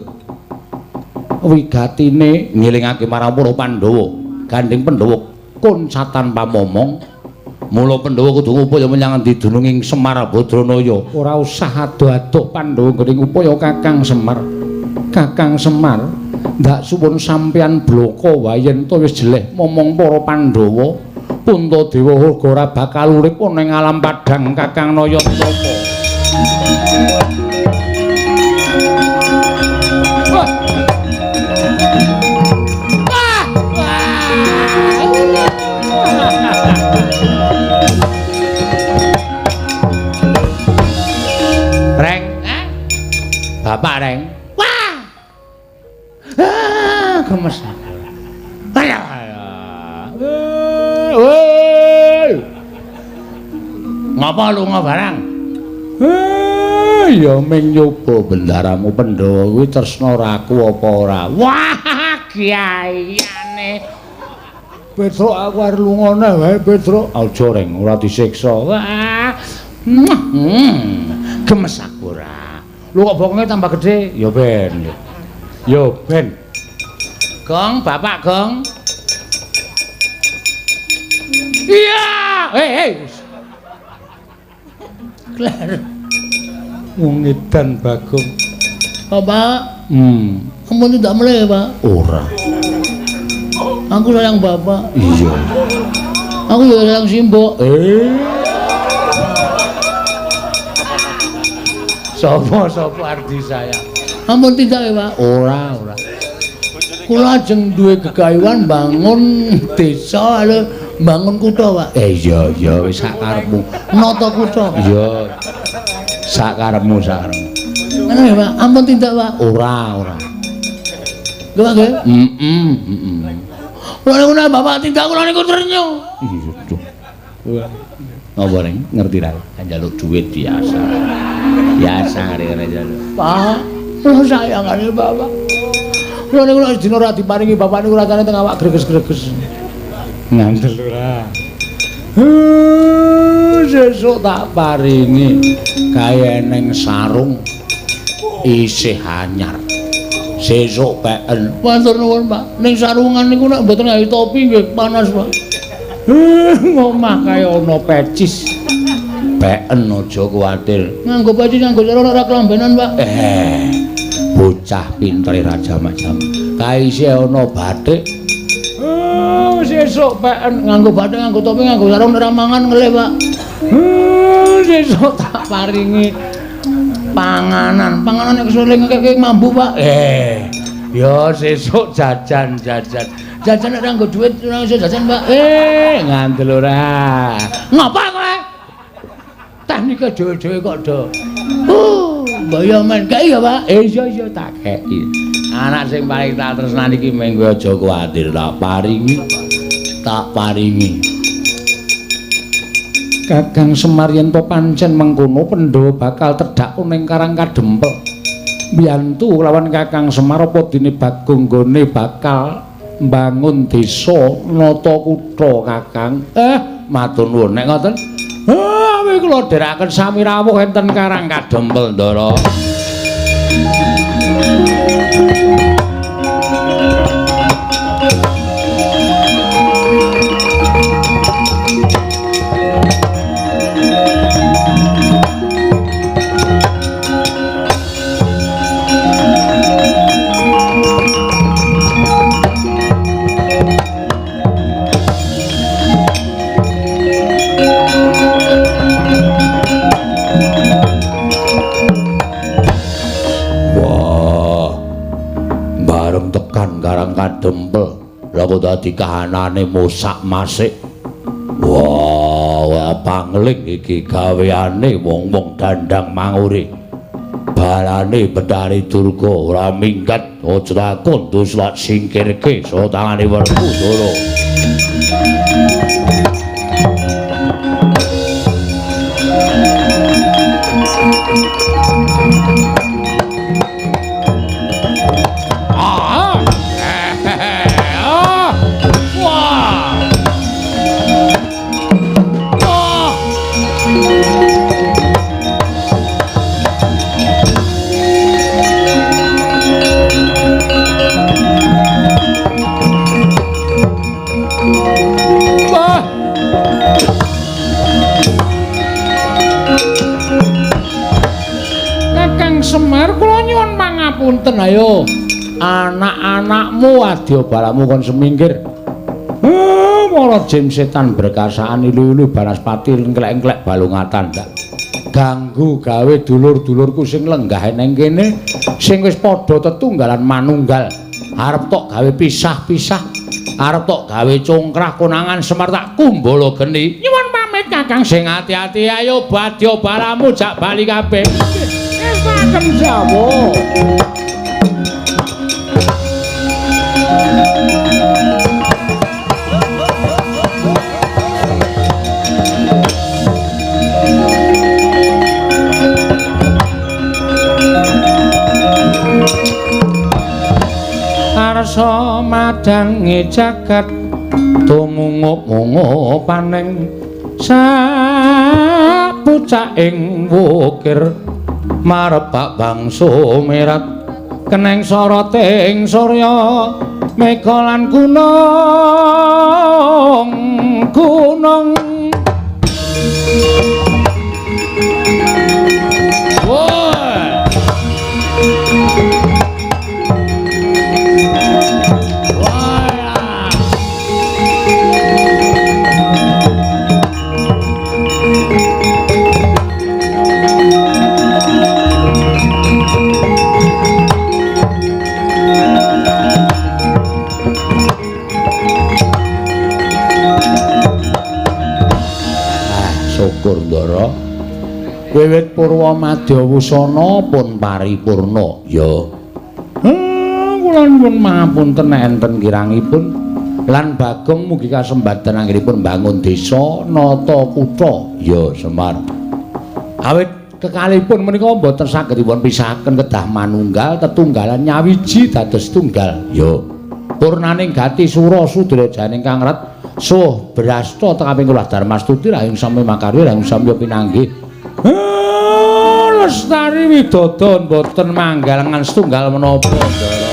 Wigatine ngelingake marang para Pandhawa. Gandeng Pandhawa kuncatan pamomong. Mula Pandhawa kudu ngupaya menyang endi dununging Semar Badranaya. Ora usah ado-ado Pandhawa nggone ngupaya Kakang Semar. Kakang Semar, ndak suwun sampeyan bloko wae yen to wis jeleh momong para Pandhawa. Puntadewa uga ora bakal urip ana ing alam padhang Kakang Nayatapa. Wah. Wah. Reng, eh? Bapak Reng. Wah. Ah, gemes. Ayo. Woi. Ngapa lunga barang? Ya ming nyoba bendaramu Pandhawa kuwi tresna raku apa ora. Wah, kiaiane. Petruk aku arep lunga neh wae Petruk. Aja Reng, ora disiksa. Wah. Gemes aku ora. Lho kok bokonge tambah gedhe? Ya ben. Ya ben. Gong, Bapak Gong. Iya, hei hei. Kler. Wong edan Bagong. Bapak. Ampun tidak meleh, Pak. Ora. Aku sayang Bapak. Iya. Aku juga sayang Simbok. Sopo-sopo ardi sayang. Ampun tidak ya, Pak. Ora, ora. Kula ajeng duwe gegayuhan bangun desa lho, bangun kutha, Pak. Iya, iya wis sak karepmu. Nata kutha. Iya. Sak karepmu, sak karepmu. Ngono ya, Pak. Ampun tindak, Pak. Ora, ora. Lho, Pak nggih. Heeh, heeh. Kula niku nek Bapak tindak kula niku ternyo. Iya, duh. Napa Reng? Ngerti ra? Njaluk duit biasa. Biasa ngene njaluk. Pak, kula sayang karo Bapak. Kula niku nek dina ora diparingi Bapak niku rasane teng awak greges-greges. Ngandel ora. Sesuk tak paringi kae eneng sarung isih anyar. Sesuk peken. Matur nuwun, Pak. Ning sarungan niku nek mboten gawe topi nggih panas, Pak. Ngomah kae ana pecis. Peken aja kuwatir. Nganggo pecis nganggo sarung ora kelambenan, Pak. Bocah pintere raja macam. Kae isih ana batik. Sesuk peken nganggo batik, nganggo topi, nganggo sarung ora mangan ngelih, Pak. Sesuk tak paringi panganan. Panganan nek kesuling keke mambu, Pak. Ya sesuk jajan. Jajan nek ora nggo dhuwit ora iso jajan, Pak. Ngandel ora. Ngapa kowe? Teknike dhewe-dhewe kok do. Mbok yo men kei ya, Pak. Iya tak kei. Anak sing paling tak tresnani iki mengko aja kuwatir, tak paringi. Tak paringi. Kakang Semar yen to pancen mengkono Pandhawa bakal tedhak ning Karang Kadempel. Mbiyantu lawan Kakang Semar apa dene Bagong nggone bakal mbangun desa nata kutha Kakang. Matur nuwun nek ngoten. Awi kula dherekaken sami rawuh enten Karang Kadempel, Ndara. Kadempel lha kok dadi kahanane mosak masik. Wah, pangling iki gaweane wong-wong dandang mangure. Balane Betari Durga ora minggat, aja takon dus lak singkirke saka tangane Werkudara. Semar kula nyuwun pangapunten ayo anak-anakmu adya balamu kon semingkir. Mara jim setan berkasaan ilu-ilu banaspati engklek-engklek balungatan dak ganggu gawe dulur-dulurku sing lenggah neng kene sing wis padha tetunggalan manunggal arep tok gawe pisah-pisah arep tok gawe congkrah konangan Semar tak kumbala geni. Nyuwun pamit Kakang sing ati-ati ayo badya balamu jak bali kabeh. Akan jawo. Arsa madangi jagat tumungup-mungup paning sapucaking wukir marebak bangsa merat keneng soroting surya mega lan gunung gunung. Syukur Ndara. Wiwit purwa madya wusana pun paripurna. Ya. Kula nyuwun pangapunten nek enten kirangipun lan Bagong mugi kasembadan anggenipun bangun desa nata kutha. Ya, Semar. Awit kekalihipun menika mboten saged dipun pisahaken kedah manunggal tetunggalan nyawiji dados tunggal. Ya. Purnaning gati sura sudra janing kang ret suh brasta tekaping kula Darmastuti rahing sami makarya rahing samya pinanggih. Lestari widodo mboten manggalengan setunggal menapa Ndara.